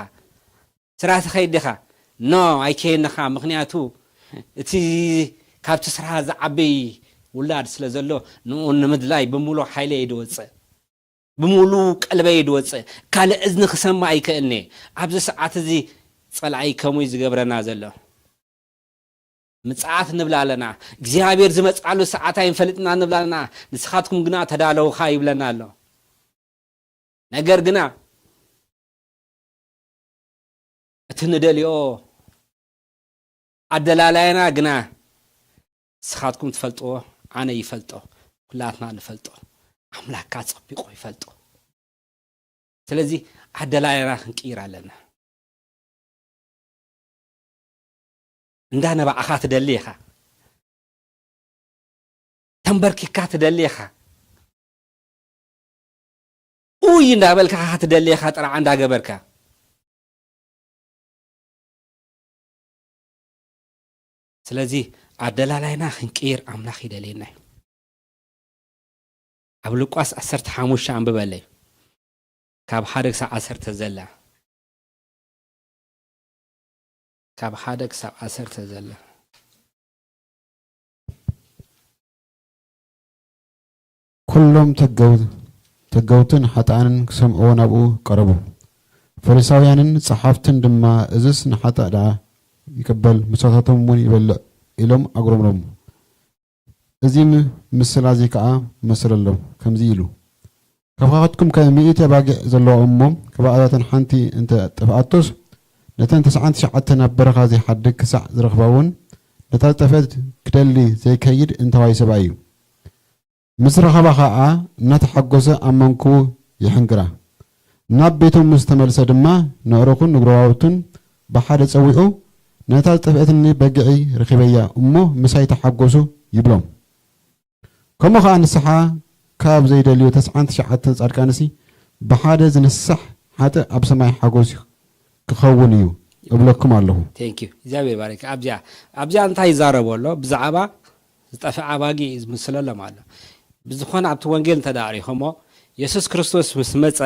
ስራሕ ትኸይድ ዲኻ? ኖ፣ ኣይከይድን ኢኻ። ምኽንያቱ እቲ ካብቲ ስራሕ ዝዓቢ ውላድ ስለ ዘሎ፣ ንኡ ንምድላይ ብምሉእ ሓይለይ እየ ዝወጽእ። ብምሉእ ቀልበይ እየ ዝወጽእ። ካልእ እዝኒ ክሰምዕ ኣይክእልን እየ። ኣብዚ ሰዓት እዚ ጸላኢ ከምኡ እዩ ዝገብረና ዘሎ። ምጽኣት ንብል ኣለና። እግዚኣብሔር ዝመጽኣሉ ሰዓት ኣይንፈልጥና ንብል ኣለና። ንስኻትኩም ግና ተዳለውኻ ይብለና ኣሎ። ነገር ግና እቲ ንደልዮ ኣደላላይና ግና ንስኻትኩም ትፈልጥዎ፣ ኣነ ይፈልጦ፣ ኩላትና ንፈልጦ፣ ኣምላክ ከኣ ጸቢቑ ይፈልጦ። ስለዚ ኣደላላይና ክንቅይር ኣለና። እንዳ ነባዕኻ ትደሊ ኢኻ። ተንበርኪካ ትደሊ ኢኻ። ኡይ እንዳበልካ ኢኻ ትደሊ ኢኻ፣ ጥራዕ እንዳገበርካ። ስለዚ ኣደላላይና ክንቅይር ኣምላኽ ይደልየና እዩ። ኣብ ሉቃስ ዓሰርተ ሓሙሽተ ኣንብበለይ። ካብ ሓደ ክሳብ ዓሰርተ ዘላ። ካብ ሓደ ክሳብ ዓሰርተ ዘላ። ኩሎም ተገው-፣ ተገውትን ሓጥኣንን ክሰምዕዎ ናብኡ ቀረቡ። ፈሪሳውያንን ጸሓፍትን ድማ፣ "እዝስ ንሓጥእ ደኣ ይቅበል፣ ምሳታቶም እውን ይበልዕ?" ኢሎም ኣጉረምረሙ። እዚ ም-፣ ምስላ እዚ ከኣ መስለሎም ከምዚ ኢሉ፣ ከብኻኸትኩም ከ ሚእቲ ኣባጊዕ ዘለዋ እሞ፣ ካብኣተን ሓንቲ እንተ ጠፍኣቶስ፣ ነተን ተስዓን ትሽዓተን ኣብ በረኻ ዘይሓድግ ክሳዕ ዝረኽባ እውን፣ ነታ ዝጠፍአት ክደሊ ዘይከይድ እንታዋይ ሰብኣይ እዩ። ምስ ረኸባ ኸኣ እናተሓጎሰ ኣብ መንኩቡ ይሕንግራ። ናብ ቤቶም ምስ ተመልሰ ድማ፣ ነዕሩኹን ንጎረባብቱን ብሓደ ጸዊዑ፣ ነታ ዝጠፍአትኒ በጊዐይ ረኺበያ እሞ፣ ምሳይ ተሓጎሱ ይብሎም። ከምኡ ኸኣ ንስሓ ካብ ዘይደልዩ ተስዓን ትሽዓተን ጻድቃንሲ ብሓደ ዝንሳሕ ሓጥእ ኣብ ሰማይ ሓጎስ ክኸውን እዩ እብለኩም ኣለኹ። Thank you። እግዚኣብሔር ባረክ። ኣብዚኣ ኣብዚኣ እንታይ ይዛረቡ ኣሎ? ብዛዕባ ዝጠፍኣ ኣባጊ እዩ ዝምስለሎም ኣሎ። ብዝኾነ ኣብቲ ወንጌል እንተ ደኣ ርኢኹሞ፣ የሱስ ክርስቶስ ምስ መጸ፣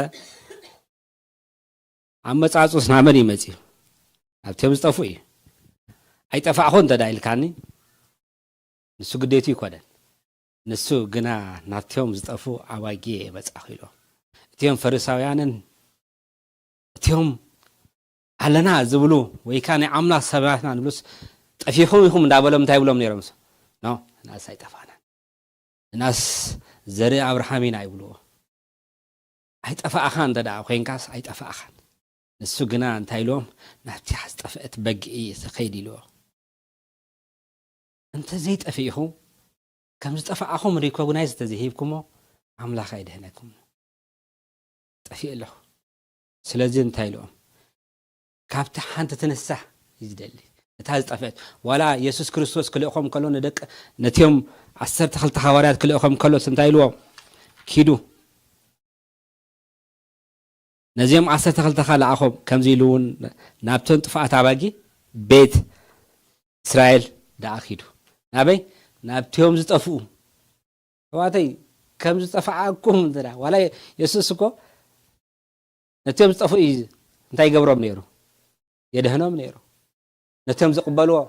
ኣመጻጽኡስ ናብ መን እዩ መጺኡ? ኣብቲኦም ዝጠፍኡ እዩ። ኣይጠፋእኹ እንተ ደኣ ኢልካኒ፣ ንሱ ግዴቱ ይኮነን። ንሱ ግና ናብቲኦም ዝጠፍኡ ኣባጊ እየ መጻእኹ ኢሉ። እቲኦም ፈሪሳውያንን እቲኦም ኣለና ዝብሉ ወይ ከኣ ናይ ኣምላኽ ሰባትና ንብሉስ፣ ጠፊኹም ኢኹም እንዳበሎም እንታይ ይብሎም ነይሮም? ኖ፣ ንኣስ ኣይጠፋእናን፣ ንኣስ ዘርኢ ኣብርሃም ኢና ይብልዎ። ኣይጠፋእኻ እንተ ደኣ ኮይንካስ ኣይጠፋእኻን። ንሱ ግና እንታይ ኢልዎም? ናብቲ ዝጠፍአት በጊዕ እየ ዝኸይድ ኢልዎ። እንተ ዘይጠፊእኹም፣ ከም ዝጠፋእኹም ሪኮግናይዝ እንተ ዘይሂብኩሞ፣ ኣምላኽ ኣይድህነኩምን። ጠፊእ ኣለኹ። ስለዚ እንታይ ኢልዎም? ካብቲ ሓንቲ ትንሳሕ እዩ ዝደሊ። እታ ዝጠፍአት። ዋላ የሱስ ክርስቶስ ክልእኾም ከሎ ንደቂ፣ ነቲኦም ዓሰርተ ክልተ ሃዋርያት ክልእኾም ከሎስ እንታይ ኢልዎም? ኪዱ። ነዚኦም ዓሰርተ ክልተ ከ ለኣኾም፣ ከምዚ ኢሉ እውን ናብተን ጥፉኣት ኣባጊ ቤት እስራኤል ደኣ ኪዱ። ናበይ? ናብቲኦም ዝጠፍኡ። ኣሕዋተይ፣ ከም ዝጠፍኣኩም እንተ ደኣ፣ ዋላ የሱስ እኮ ነቲኦም ዝጠፍኡ እዩ እንታይ ይገብሮም ነይሩ? የድህኖም ነይሩ። ነቲኦም ዝቕበልዎ።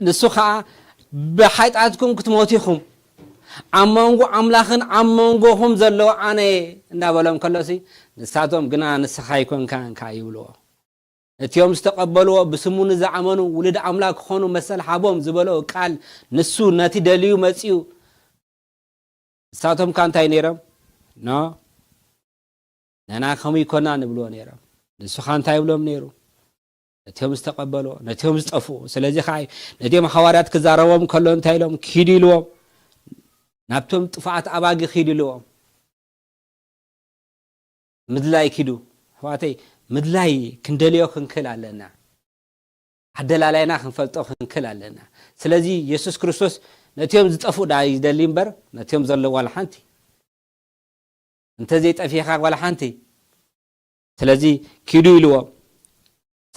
ንሱ ኸኣ ብሓጢኣትኩም ክትሞቱ ኢኹም፣ ኣብ መንጎ ኣምላኽን ኣብ መንጎኹም ዘሎ ኣነ እየ እንዳበሎም ከሎሲ፣ ንሳቶም ግና ንስኻ ኣይኮንካን ከኣ ይብልዎ። ነቲኦም ዝተቐበልዎ ብስሙ ንዝኣመኑ ውሉድ ኣምላኽ ክኾኑ መሰል ሃቦም ዝበሎ ቃል ንሱ ነቲ ደልዩ መጺኡ። ንሳቶም ከ እንታይ ነይሮም? ኖ፣ ንሕና ከምኡ ኣይኮናን ይብልዎ ነይሮም። ንሱ ኸ እንታይ ይብሎም ነይሩ? ነቲኦም ዝተቐበልዎ፣ ነቲኦም ዝጠፍኡ። ስለዚ ኸዓ ነቲኦም ሃዋርያት ክዛረቦም ከሎ እንታይ ኢሎም? ኪዱ ኢልዎም። ናብቶም ጥፉኣት ኣባጊ ኪዱ ኢልዎም። ምድላይ ኪዱ። ኣሕዋተይ፣ ምድላይ ክንደልዮ ክንክእል ኣለና። ኣደላላይና ክንፈልጦ ክንክእል ኣለና። ስለዚ የሱስ ክርስቶስ ነቲኦም ዝጠፍኡ ደኣ ይደሊ እምበር፣ ነቲኦም ዘለዉ ዋላ ሓንቲ። እንተ ዘይጠፊእኻ ዋላ ሓንቲ። ስለዚ ኪዱ ኢልዎም።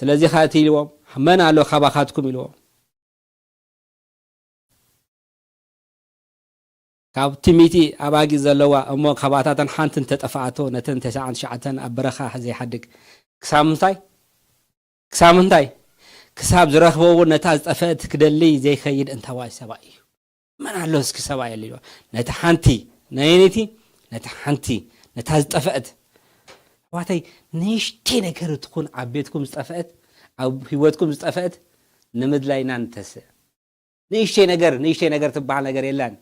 ስለዚ ኸኣ እቲ ኢልዎም፣ መን ኣሎ ካባኻትኩም ኢልዎም። ካብቲ ሚእቲ ኣባጊዕ ዘለዋ እሞ፣ ካባታተን ሓንቲ እንተጠፍኣቶ፣ ነተን ተስዓን ትሽዓተን ኣብ በረኻ ዘይሓድግ። ክሳብ ምንታይ? ክሳብ ምንታይ? ክሳብ ዝረኽቦ እውን ነታ ዝጠፍአት ክደሊ ዘይከይድ እንታዋይ ሰብኣይ እዩ። መን ኣሎ እስኪ ሰብኣይ ኣሎ ኢልዎ። ነታ ሓንቲ፣ ነየነይቲ? ነታ ሓንቲ፣ ነታ ዝጠፍአት። ኣሕዋተይ፣ ንእሽተይ ነገር ትኹን ኣብ ቤትኩም ዝጠፍአት፣ ኣብ ህይወትኩም ዝጠፍአት፣ ንምድላይና ንተስእ። ንእሽተይ ነገር፣ ንእሽተይ ነገር ትበሃል ነገር የላን።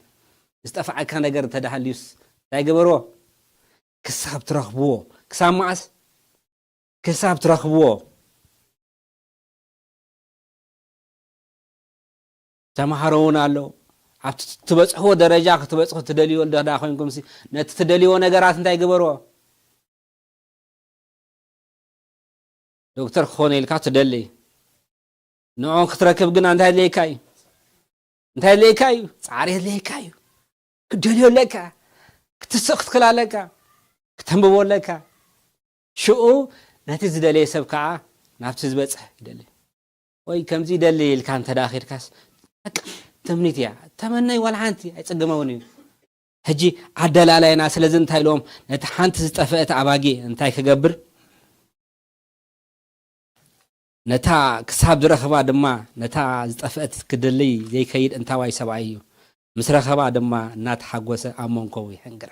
ዝጠፍኣካ ነገር እንተ ደኣ ሃልዩስ እንታይ ግበርዎ? ክሳብ ትረኽብዎ። ክሳብ መዓስ? ክሳብ ትረኽብዎ። ተምሃሮ እውን ኣለዉ። ኣብቲ ትበጽሕዎ ደረጃ ክትበጽሑ ትደልይዎ እንተ ደኣ ኮይንኩምሲ፣ ነቲ ትደልይዎ ነገራት እንታይ ግበርዎ? ዶክተር ክኾን ኢልካ ትደሊ። ንዕኡ ክትረክብ ግና እንታይ የድልየካ እዩ? እንታይ የድልየካ እዩ? ጻዕሪ የድልየካ እዩ። ክትደልዮ ኣለካ። ክትስእ ክትክእል ኣለካ። ክተንብቦ ኣለካ። ሽኡ ነቲ ዝደለየ ሰብ ከኣ ናብቲ ዝበጽሕ ይደሊ። ወይ ከምዚ ይደሊ ኢልካ እንተ ደኣ ኬድካስ፣ በቃ ትምኒት እያ። ተመነይ ዋላ ሓንቲ ኣይጽገመውን እዩ። ሕጂ ኣደላላይና ስለዚ እንታይ ኢልዎም፣ ነቲ ሓንቲ ዝጠፍአት ኣባጊዕ እንታይ ክገብር? ነታ ክሳብ ዝረኽባ ድማ፣ ነታ ዝጠፍአት ክድልይ ዘይከይድ እንታዋይ ሰብኣይ እዩ። ምስ ረኸባ ድማ እናተሓጎሰ ኣብ መንኮቡ ይሕንግራ።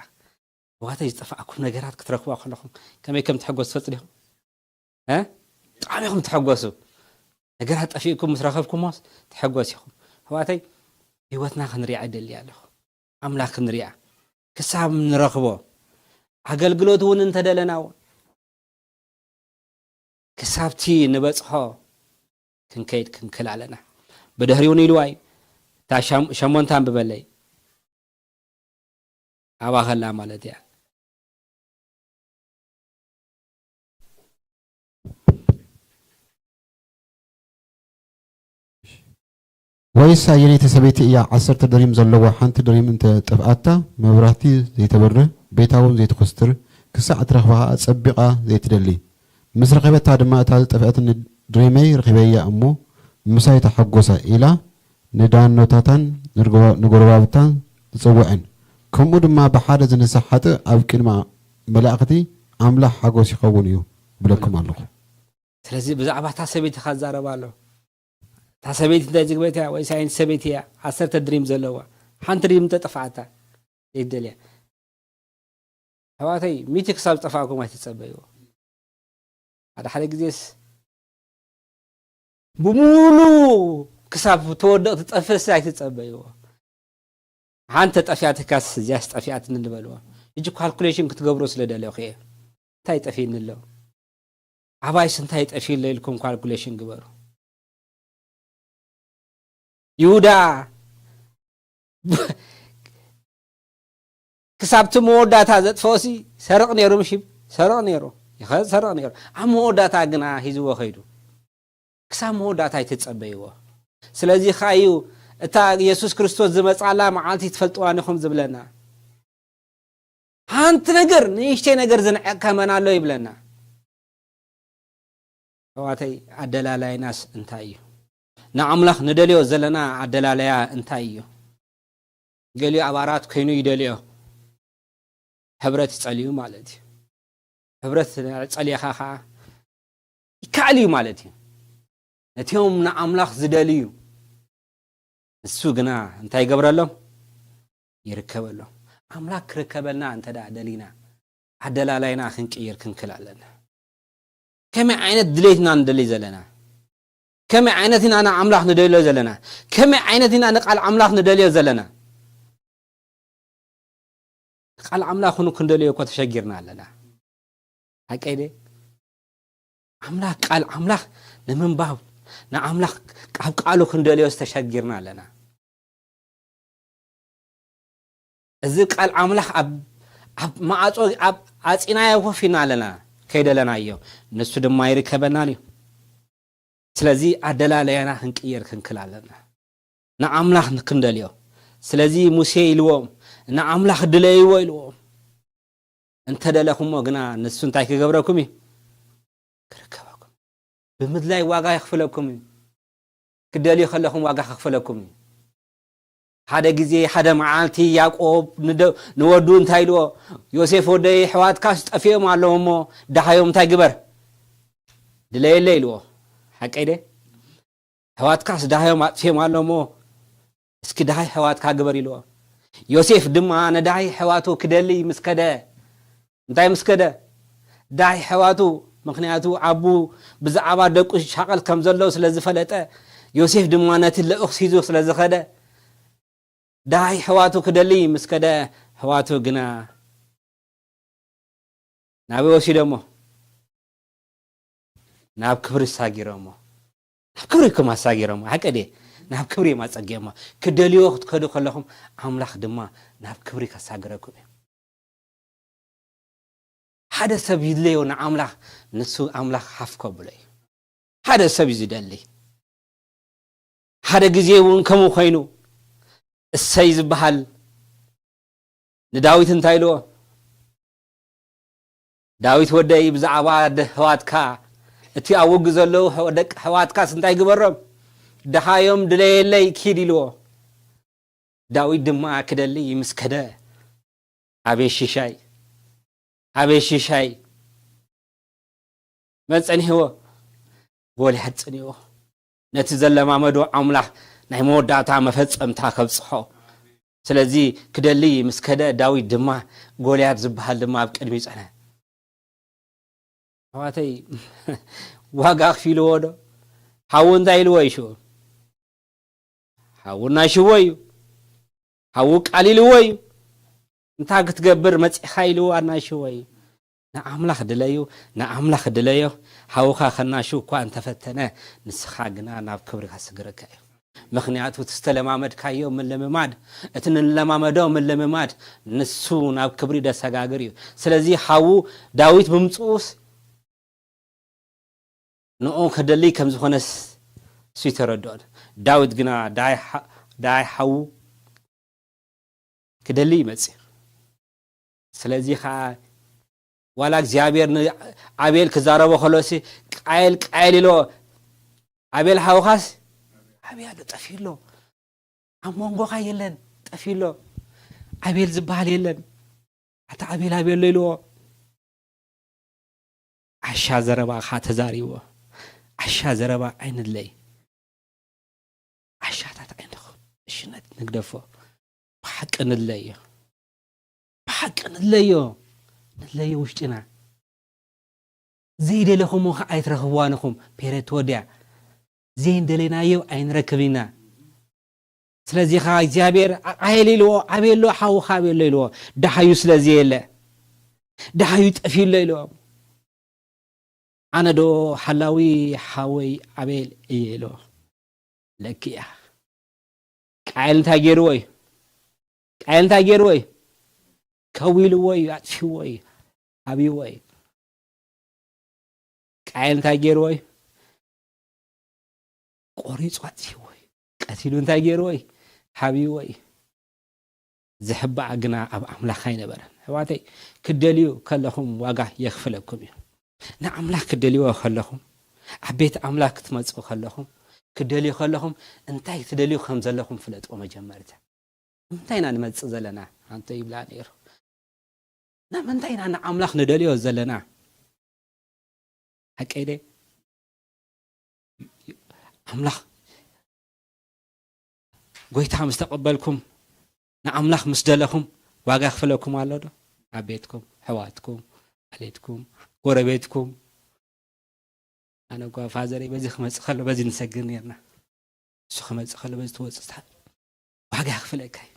ኣሕዋተይ፣ ዝጠፋእኩም ነገራት ክትረኽብዋ ከለኹም ከመይ ከም ትሕጎሱ ትፈልጡ ዲኹም? እ? ብጣዕሚ ኢኹም ትሕጎሱ። ነገራት ጠፊእኩም ምስ ረኸብኩሞስ ትሕጎስ ኢኹም። ኣሕዋተይ፣ ህይወትና ክንሪኣ ይደሊ ኣለኹ። ኣምላኽ ክንሪኣ ክሳብ ንረኽቦ፣ ኣገልግሎት እውን እንተደለና እውን ክሳብቲ ንበጽሖ ክንከይድ ክንክል ኣለና። ብድሕሪኡ እውን ኢልዋ እዩ። እታ ሻም-፣ ሸሞንታ ኣንብበለይ። ኣባኸላ ማለት እያ። ወይስ ኣየነይቲ ሰበይቲ እያ ዓሰርተ ድሪም ዘለዋ ሓንቲ ድሪም እንተ ጠፍኣታ መብራህቲ ዘይተብርህ ቤታ እውን ዘይትኹስትር ክሳዕ ትረኽባ ኸዓ ጸቢቓ ዘይትደሊ? ምስ ረኸበታ ድማ እታ ዝጠፍአትኒ ድሪመይ ረኺበያ እሞ ምሳይ ተሓጎሳ ኢላ ንዳኖታታን ንጎረባብታን ትጽውዐን። ከምኡ ድማ ብሓደ ዝንሳሕ ሓጥእ ኣብ ቅድሚ መላእኽቲ ኣምላኽ ሓጎስ ይኸውን እዩ እብለኩም ኣለኹ። ስለዚ ብዛዕባ እታ ሰበይቲ ኻዛረባ ኣሎ። እታ ሰበይቲ እንታይ ዝግበት እያ? ወይስ ኣይነት ሰበይቲ እያ? ዓሰርተ ድሪም ዘለዋ ሓንቲ ድሪም እንተጠፍኣታ ዘይትደልያ። ኣሕዋተይ ሚእቲ ክሳብ ዝጠፍኣኩም ኣይትጸበይዎ። ሓደ ሓደ ግዜስ ብሙሉ ክሳብ ተወድቕ ትጠፍእስ ኣይትጸበይዎ። ሓንቲ ጠፊኣትካስ እዚያስ ጠፊኣትኒ ንበልዎ። ሕጂ ካልኩሌሽን ክትገብሩ ስለ ደለኹ እየ። እንታይ ጠፊእኒ ኣሎ? ኣባይስ እንታይ ጠፊእሎ ኢልኩም ካልኩሌሽን ግበሩ። ይሁዳ ክሳብቲ መወዳእታ ዘጥፈኦሲ ሰርቕ ነይሩ፣ ምሽ ሰርቕ ነይሩ፣ ይኸ ሰርቕ ነይሩ። ኣብ መወዳእታ ግና ሂዝዎ ኸይዱ። ክሳብ መወዳእታ ኣይትጸበይዎ። ስለዚ ኸኣ እዩ እታ የሱስ ክርስቶስ ዝመጻላ መዓልቲ ትፈልጥዋን ኢኹም ዝብለና። ሓንቲ ነገር ንእሽተይ ነገር ዝንዕቀ መን ኣሎ ይብለና። ኣሕዋተይ ኣደላላይናስ እንታይ እዩ? ንኣምላኽ ንደልዮ ዘለና ኣደላላያ እንታይ እዩ? ገሊኡ ኣባራት ኮይኑ ይደልዮ ሕብረት ይጸልዩ ማለት እዩ። ሕብረት ጸሊኻ ኸዓ ይከኣል እዩ ማለት እዩ። ነቲኦም ንኣምላኽ ዝደልዩ ንሱ ግና እንታይ ይገብረሎም? ይርከበሎም። ኣምላኽ ክርከበልና እንተ ደኣ ደሊና ኣደላላይና ክንቅይር ክንክል ኣለና። ከመይ ዓይነት ድሌት ኢና ንደሊ ዘለና? ከመይ ዓይነት ኢና ንኣምላኽ ንደልዮ ዘለና? ከመይ ዓይነት ኢና ንቃል ኣምላኽ ንደልዮ ዘለና? ቃል ኣምላኽ ውን ክንደልዮ እኮ ተሸጊርና ኣለና። ሓቀይ ደ ኣምላኽ ቃል ኣምላኽ ንምንባብ ንኣምላኽ ኣብ ቃሉ ክንደልዮ ዝተሸጊርና ኣለና። እዚ ቃል ኣምላኽ ኣብ ኣብ ማዕጾ ኣብ ኣጺናዮ ኮፍ ኢና ኣለና ከይደለናዮ ንሱ ድማ ይርከበናን እዩ። ስለዚ ኣደላለያና ክንቅየር ክንክል ኣለና። ንኣምላኽ ክንደልዮ። ስለዚ ሙሴ ኢልዎም ንኣምላኽ ድለይዎ ኢልዎም። እንተ ደለኹሞ ግና ንሱ እንታይ ክገብረኩም እዩ? ክርከበኩም። ብምድላይ ዋጋ የኽፍለኩም እዩ። ክደልዩ ከለኹም ዋጋ ከኽፍለኩም እዩ። ሓደ ግዜ ሓደ መዓልቲ ያዕቆብ ንደ- ንወዱ እንታይ ኢልዎ? ዮሴፍ ወደይ ኣሕዋትካስ ጠፊኦም ኣለዉ እሞ ደሃዮም እንታይ ግበር? ድለየለይ ኢልዎ። ሓቀይ ደ? ኣሕዋትካስ ደሃዮም ኣጥፊኦም ኣሎ እሞ እስኪ ደሃይ ኣሕዋትካ ግበር ኢልዎ። ዮሴፍ ድማ ንደሃይ ኣሕዋቱ ክደሊ ምስ ከደ እንታይ ምስ ከደ? ዳይ ኣሕዋቱ ምኽንያቱ ኣቡ ብዛዕባ ደቁ ይሻቐል ከም ዘሎ ስለ ዝፈለጠ ዮሴፍ ድማ ነቲ ልኡኽ ሒዙ ስለ ዝኸደ ዳይ ኣሕዋቱ ክደሊ ምስ ከደ ኣሕዋቱ ግና ናበይ ወሲዶሞ? ናብ ክብሪ ኣሳጊሮሞ። ናብ ክብሪ እኮም ኣሳጊሮሞ። ሓቂ ድየ? ናብ ክብሪ እዮም ኣጸጊኦሞ። ክደልይዎ ክትከዱ ከለኹም ኣምላኽ ድማ ናብ ክብሪ ከሳግረኩም እዩ። ሓደ ሰብ ይድለዮ ንኣምላኽ፣ ንሱ ኣምላኽ ሓፍ ከብሎ እዩ። ሓደ ሰብ እዩ ዝደሊ። ሓደ ግዜ እውን ከምኡ ኮይኑ እሰይ ዝበሃል ንዳዊት እንታይ ኢልዎ? ዳዊት ወደይ ብዛዕባ ኣሕዋትካ እቲ ኣብ ውግ ዘለዉ ደቂ ኣሕዋትካስ እንታይ ግበሮም? ደሃዮም ድለየለይ ኪድ ኢልዎ። ዳዊት ድማ ክደሊ ምስ ከደ ኣቤት ሽሻይ ኣቤት ሽሻይ መን ጸኒሕዎ? ጎልያድ ጸኒሕዎ። ነቲ ዘለማመዶ ኣምላኽ ናይ መወዳእታ መፈጸምታ ከብጽሖ ስለዚ ክደሊ ምስ ከደ ዳዊት ድማ ጎልያድ ዝበሃል ድማ ኣብ ቅድሚኡ ጸንሐ። ኣሕዋተይ ዋጋ ኣኽፊልዎ ዶ? ሓዉ እንታይ ኢልዎ እዩ ሽዑ? ሓውና ሽዎ እዩ። ሓዉ ቃል ኢልዎ እዩ። እንታይ ክትገብር መጺኻ ኢልዎ ኣናሽዎ እዩ። ንኣምላኽ ድለዩ፣ ንኣምላኽ ድለዮ። ሓውኻ ከናሹ እኳ እንተፈተነ፣ ንስኻ ግና ናብ ክብሪ ከስግረካ እዩ። ምኽንያቱ እቲ ዝተለማመድካዮ ምልምማድ፣ እቲ ንለማመዶ ምልምማድ፣ ንሱ ናብ ክብሪ ደሰጋግር እዩ። ስለዚ ሓዉ ዳዊት ብምጽኡስ ንኡ ከደሊ ከም ዝኾነስ እሱ ይተረድኦን። ዳዊት ግና ዳይ ሓ-፣ ዳይ ሓዉ ክደሊ ይመጽእ። ስለዚ ኸዓ ዋላ እግዚኣብሔር ንኣቤል ክዛረቦ ከሎሲ ቃየል ቃየል ኢሎ፣ ኣቤል ሓውኻስ ኣበይ ኣሎ? ጠፊኡ ኣሎ። ኣብ መንጎኻ የለን፣ ጠፊኡ ኣሎ። ኣቤል ዝበሃል የለን። ኣታ ኣቤል ኣበይ ኣሎ ኢልዎ። ዓሻ ዘረባ ኸዓ ተዛሪብዎ። ዓሻ ዘረባ ኣይንለይ። ዓሻታት ኣይንኹን። እሽነት ንግደፎ። ብሓቂ ንለዮ። ብሓቂ ንለዮ። ንለዮ ውሽጥና። ዘይደለኹሞ ኸዓ ኣይትረኽብዋን ኢኹም። ፔሬት ወድያ። ዘይንደለናዮ ኣይንረክብ ኢና። ስለዚ ኸዓ እግዚኣብሔር ቃየል ኢልዎ፣ ኣበይ ኣሎ ሓውኻ ኣበይ ኣሎ ኢልዎ። ደሃዩ ስለዚ የለ። ደሃዩ ጠፊኡ ኣሎ ኢልዎ። ኣነ ዶ ሓላዊ ሓወይ ኣቤል እየ ኢልዎ። ለክያ። ቃየል እንታይ ገይርዎ እዩ? ቃየል እንታይ ገይርዎ እዩ? ከዊልዎ እዩ፣ ኣጥፊዎ እዩ፣ ኣብይዎ እዩ። ቃየል እንታይ ገይርዎ እዩ? ቆሪጹ ኣጥፊዎ እዩ። ቀቲሉ እንታይ ገይርዎ እዩ? ሓብይዎ እዩ። ዝሕባእ ግና ኣብ ኣምላኽ ኣይነበረን። ኣሕዋተይ፣ ክትደልዩ ከለኹም ዋጋ የኽፍለኩም እዩ። ንኣምላኽ ክትደልይዎ ከለኹም፣ ኣብ ቤት ኣምላኽ ክትመጽኡ ከለኹም፣ ክትደልዩ ከለኹም እንታይ ትደልዩ ከም ዘለኹም ፍለጥዎ መጀመርታ። ንምንታይ ኢና ንመጽእ ዘለና? ኣንተ ይብላ ነይሩ። ንምንታይ ኢና ንኣምላኽ ንደልዮ ዘለና? ሓቀይ ደ? ኣምላኽ ጎይታ ምስ ተቐበልኩም፣ ንኣምላኽ ምስ ደለኹም፣ ዋጋ ክፍለኩም ኣሎ ዶ? ኣብ ቤትኩም፣ ኣሕዋትኩም፣ ዓሌትኩም፣ ጎረቤትኩም። ኣነ እኳ ፋዘረይ በዚ ክመጽእ ከሎ በዚ ንሰግር ነርና። እሱ ክመጽእ ከሎ በዚ ትወጽእ ስታ-፣ ዋጋ ክፍለካ እዩ።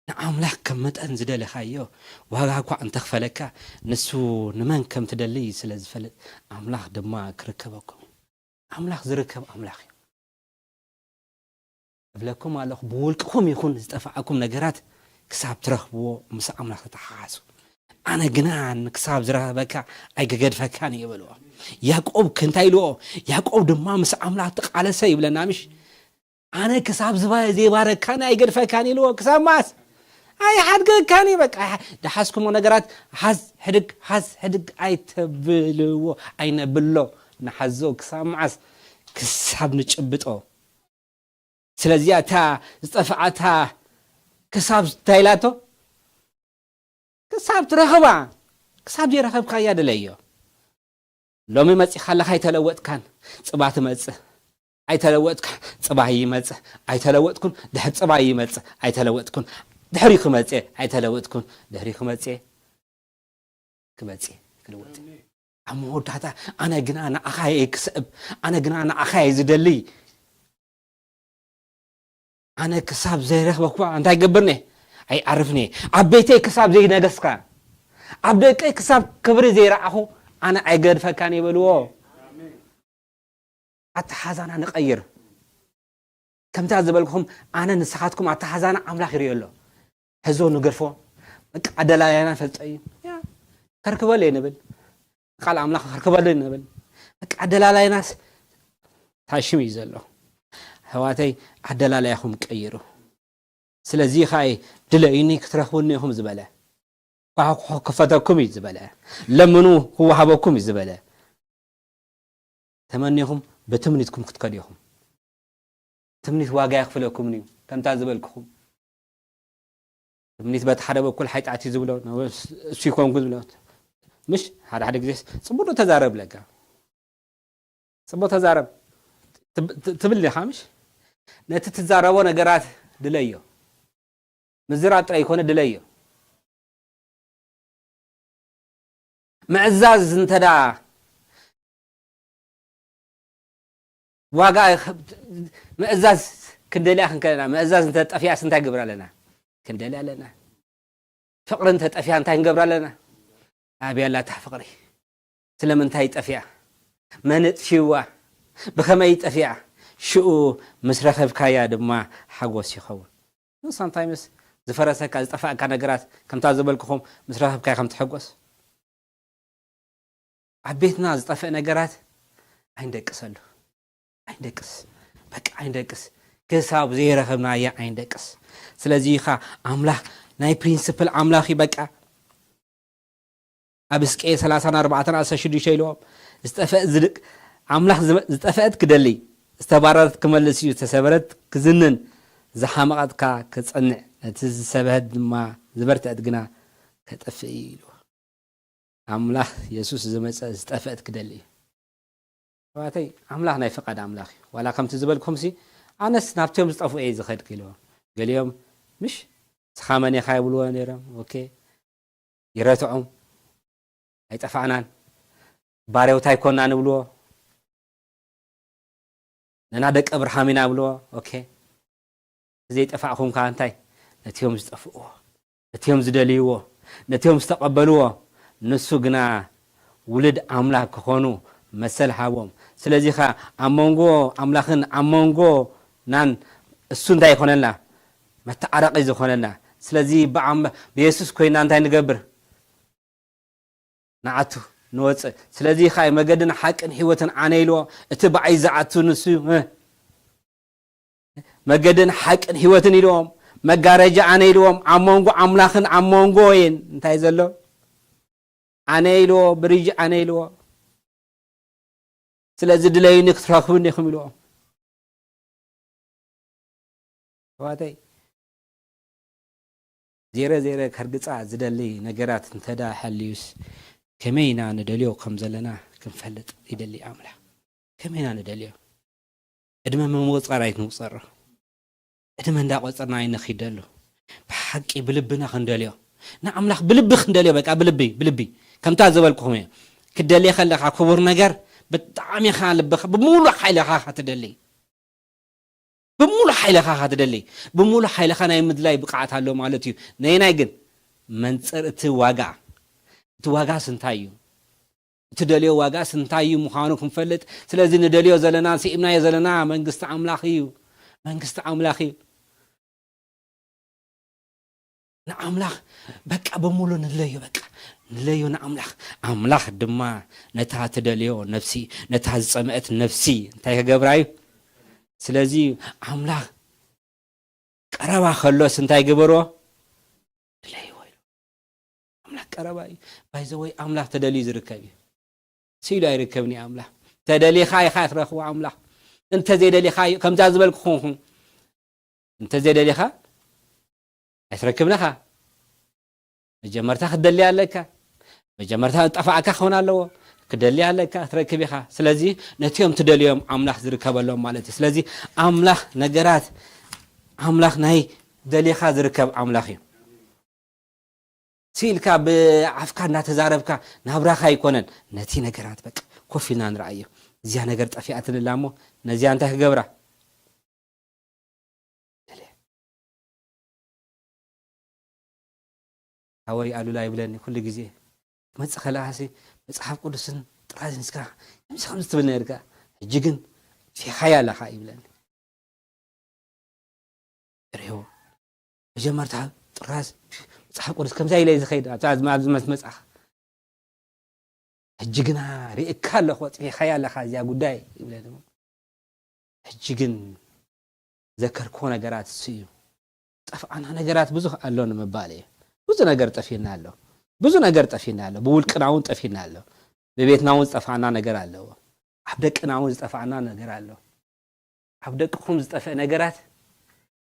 ንኣምላኽ ከም መጠን ዝደለኻዮ ዋጋ እኳ እንተኽፈለካ፣ ንሱ ንመን ከም ትደሊ ስለ ዝፈልጥ፣ ኣምላኽ ድማ ክርከበኩም። ኣምላኽ ዝርከብ ኣምላኽ እዩ። እብለኩም ኣለኹ፣ ብውልቅኹም ይኹን ዝጠፍኣኩም ነገራት ክሳብ ትረኽብዎ ምስ ኣምላኽ ተተሓሓዙ። ኣነ ግና ክሳብ ዝረኸበካ ኣይገገድፈካን እየ በልዎ። ያዕቆብ ከ እንታይ ኢልዎ? ያዕቆብ ድማ ምስ ኣምላኽ ተቓለሰ ይብለና ምሽ? ኣነ ክሳብ ዝባ-፣ ዘይባረካኒ ኣይገድፈካን ኢልዎ። ክሳብ መዓስ? ኣይሓድገካን እዩ። በቃ፣ ኣይሓ-፣ ዝሓዝኩሞ ነገራት ሓዝ፣ ሕድግ፣ ሓዝ፣ ሕድግ ኣይተብልዎ፣ ኣይነብሎ፣ ንሓዞ። ክሳብ መዓስ? ክሳብ ንጭብጦ። ስለዚኣ እታ ዝጠፍኣታ ክሳብ እንታይ ኢላቶ? ክሳብ ትረኽባ፣ ክሳብ ዘይረኸብካያ ድለዮ። ሎሚ መጺኻ ኣለኻ ኣይተለወጥካን፣ ጽባ ትመጽእ። ኣይተለወጥካ፣ ጽባ ይመጽእ። ኣይተለወጥኩን፣ ድሕሪ ጽባ ይመጽእ። ኣይተለወጥኩን፣ ድሕሪ ክመጽእ። ኣይተለወጥኩን፣ ድሕሪ ክመጽእ። ክመጽእ፣ ክልወጥ። ኣብ መወዳእታ ኣነ ግና ንዓኻ እየ ክስዕብ፣ ኣነ ግና ንዓኻ እየ ዝደሊ። ኣነ ክሳብ ዘይረኽበኳ እንታይ ገብርኒ? ኣይዓርፍኒ። ኣብ ቤተይ ክሳብ ዘይነገስካ፣ ኣብ ደቀይ ክሳብ ክብሪ ዘይረኣኹ፣ ኣነ ኣይገድፈካን ይበልዎ። ኣተሓዛና ንቐይር። ከምታ ዝበልኩኹም፣ ኣነ ንስኻትኩም ኣተሓዛና ኣምላኽ ይርእዮ ኣሎ። ሕዞ ንገድፎ። በቃ ኣደላላይና ፈልጦ እዩ። ያ፣ ከርክበሉ እዩ ንብል። ቃል ኣምላኽ ከርክበሉ እዩ ንብል። በቃ ኣደላላይናስ ታሽም እዩ ዘሎ። ኣሕዋተይ፣ ኣደላላይኹም ቀይሩ። ስለዚ ኸኣ ድለዩኒ ክትረኽቡኒ ኢኹም ዝበለ። ኳሕኩሑ ክፈተኩም እዩ ዝበለ። ለምኑ ክወሃበኩም እዩ ዝበለ። ተመኒኹም ብትምኒትኩም ክትከዱ ኢኹም። ትምኒት ዋጋ የኽፍለኩምን እዩ። ከምታ ዝበልኩኹም። ትምኒት በቲ ሓደ በኩል ሓይጣት እዩ ዝብሎ፣ እሱ ይኮንኩ ዝብሎ። ምሽ ሓደ ሓደ ግዜ ጽቡቕ ዶ ተዛረብ ለካ። ጽቡቕ ተዛረብ ትብ-፣ ት-፣ ትብል ዲኻ ምሽ? ነቲ ትዛረቦ ነገራት ድለዮ። ምዝራብ ጥራይ ይኮነ ድለዮ። ምዕዛዝ እንተ ደኣ ዋጋ ይኸ-፣ ምእዛዝ ክንደልያ ክንከለና፣ ምእዛዝ እንተ ጠፊኣስ እንታይ ግብር ኣለና? ክንደልያ ኣለና። ፍቕሪ እንተ ጠፊኣ እንታይ ክንገብር ኣለና? ኣብያ ኣላ እታ ፍቕሪ? ስለምንታይ ጠፊኣ? መን ኣጥፊዋ? ብኸመይ ጠፊኣ? ሽኡ ምስ ረኸብካያ ድማ ሓጎስ ይኸውን። Sometimes ዝፈረሰካ፣ ዝጠፋእካ ነገራት፣ ከምታ ዝበልኩኹም፣ ምስ ረኸብካያ ከም ትሕጎስ። ኣብ ቤትና ዝጠፍእ ነገራት ኣይንደቅሰሉ። ኣይንደቅስ። በቃ ኣይንደቅስ። ክሳብ ዘይረኸብናያ ኣይንደቅስ። ስለዚ ኸ ኣምላኽ ናይ ፕሪንስፕል ኣምላኽ እዩ። በቃ ኣብ እስቄ ሰላሳን ኣርባዕተን ኣስራ ሽዱሽተ ኢልዎም፣ ዝጠፍእ ዝድቅ-፣ ኣምላኽ ዝመ-፣ ዝጠፍአት ክደሊ፣ ዝተባረረት ክመልስ እዩ፣ ዝተሰበረት ክዝንን፣ ዝሓመቐት ከኣ ክጸንዕ፣ ነቲ ዝሰበሀት ድማ ዝበርትዐት ግና ከጥፍእ እዩ ኢልዎ። ኣምላኽ የሱስ ዝመጸ ዝጠፍአት ክደሊ እዩ። ኣሕዋተይ፣ ኣምላኽ ናይ ፍቓድ ኣምላኽ እዩ። ዋላ ከምቲ ዝበልኩምሲ፣ ኣነስ ናብቶም ዝጠፍኡ እየ ዝኸድ ክኢልዎ። ገሊኦም፣ "ምሽ፣ ንስኻ መን ኢኻ?" ይብልዎ ነይሮም። ኦኬ። ይረትዖም። "ኣይጠፋእናን፣ ባርያውታ ኣይኮናን" ይብልዎ። "ንሕና ደቂ ኣብርሃም ኢና" ይብልዎ። ኦኬ። ዘይጠፋእኹም ከኣ እንታይ? ነቲኦም ዝጠፍእዎ፣ ነቲኦም ዝደልይዎ፣ ነቲኦም ዝተቐበልዎ፣ ንሱ ግና ውሉድ ኣምላኽ ክኾኑ መሰል ሃቦም። ስለዚ ኸኣ ኣብ መንጎ ኣምላኽን ኣብ መንጎ ናን እሱ እንታይ ይኾነልና? መተዓረቒ ዝኾነልና። ስለዚ ብኣም-፣ ብየሱስ ኮይና እንታይ ንገብር? ንኣቱ፣ ንወፅእ። ስለዚ ኸኣ መገድን ሓቅን ህይወትን ኣነ ኢልዎ፣ እቲ ብኣይ ዝኣቱ ንሱ እዩ። እ? መገድን ሓቅን ህይወትን ኢልዎም፣ መጋረጃ ኣነ ኢልዎም፣ ኣብ መንጎ ኣምላኽን ኣብ መንጎ እየን እንታይ ዘሎ? ኣነ ኢልዎ፣ ብሪጅ ኣነ ኢልዎ። ስለዚ ድለዩኒ ክትረኽቡኒ ኢኹም ኢልዎም። ኣሕዋተይ፣ ዜረ ዜረ ከርግጻ ዝደሊ ነገራት እንተ ደኣ ሃልዩስ፣ ከመይ ኢና ንደልዮ ከም ዘለና ክንፈልጥ ይደሊ ኣምላኽ። ከመይ ኢና ንደልዮ? ዕድመ ምቁጻር ኣይንቁጸሮ። ዕድመ እንዳቆጸርና ኣይንኺደሉ። ብሓቂ ብልብና ክንደልዮ። ንኣምላኽ ብልቢ ክንደልዮ፣ በቃ ብልቢ፣ ብልቢ። ከምታ ዝበልኩኹም እየ። ክትደሊ ከለኻ ክቡር ነገር፣ ብጣዕሚ ኢኻ ልብኻ፣ ብምሉእ ሓይልኻ ኢኻ ትደሊ። ብምሉእ ሓይልኻ ኢኻ ትደሊ። ብምሉእ ሓይልኻ ናይ ምድላይ ብቕዓት ኣሎ ማለት እዩ። ነየናይ ግን? መንጽር እቲ ዋጋ። እቲ ዋጋስ እንታይ እዩ? እቲ ደልዮ ዋጋስ እንታይ እዩ ምዃኑ ክንፈልጥ። ስለዚ ንደልዮ ዘለና፣ ስኢምናዮ ዘለና መንግስቲ ኣምላኽ እዩ። መንግስቲ ኣምላኽ እዩ። ንኣምላኽ በቃ ብምሉእ ንለዮ፣ በቃ ንለዮ ንኣምላኽ። ኣምላኽ ድማ ነታ ትደልዮ ነፍሲ፣ ነታ ዝጸምአት ነፍሲ እንታይ ክገብራ እዩ? ስለዚ ኣምላኽ ቀረባ ከሎስ እንታይ ግበርዎ? ድለይዎ ኢሉ። ኣምላኽ ቀረባ እዩ። ባይዘወይ ኣምላኽ ተደልዩ ዝርከብ እዩ። ስኢሉ ኣይርከብን እዩ ኣምላኽ። ተደሊኻ ኢኻ ትረኽቦ ኣምላኽ። እንተ ዘይደሊኻ እዩ፣ ከምዛ ዝበልኩኹም፣ እንተ ዘይደሊኻ ኣይትረክብን ኢኻ። መጀመርታ ክትደሊ ኣለካ። መጀመርታ ዝጠፋእካ ክኸውን ኣለዎ። ክደሊ ኣለካ፣ ክትረክብ ኢኻ። ስለዚ ነቲኦም ትደልዮም ኣምላኽ ዝርከበሎም ማለት እዩ። ስለዚ ኣምላኽ ነገራት፣ ኣምላኽ ናይ ደሊኻ ዝርከብ ኣምላኽ እዩ። ስኢልካ ብኣፍካ እንዳተዛረብካ ናብራኻ ኣይኮነን። ነቲ ነገራት በቃ ኮፍ ኢልና ንርኣዮ። እዚኣ ነገር ጠፊኣትንላ እሞ ነዚኣ እንታይ ክገብራ? ሓወይ ኣሉላ ይብለኒ ኩሉ ግዜ። ክመጽእ ከለኻሲ መጽሓፍ ቅዱስን ጥራዝን ሒዝካ ከምዚ ከምዚ ትብል ነርካ። ሕጂ ግን ፊኻያ ኣለኻ ይብለኒ። ርህዎ። መጀመርታ ጥራዝ መጽሓፍ ቅዱስ ከምዛ ኢለ ዝኸይድ ኣብዛ ኣብዚ ኣብዚ መስ-፣ መጽሓፍ። ሕጂ ግና ርእካ ኣለኹ፣ ኣጽፊኻያ ኣለኻ እዚኣ ጉዳይ ይብለኒ። ሕጂ ግን ዘከርክዎ ነገራት እሱ እዩ። ጠፍኣና ነገራት ብዙሕ ኣሎ ንምባል እየ። ብዙ ነገር ጠፊና ኣሎ። ብዙ ነገር ጠፊና ኣሎ። ብውልቅና እውን ጠፊና ኣሎ። ብቤትና እውን ዝጠፍኣና ነገር ኣለዎ። ኣብ ደቅና እውን ዝጠፍኣና ነገር ኣሎ። ኣብ ደቅኹም ዝጠፍእ ነገራት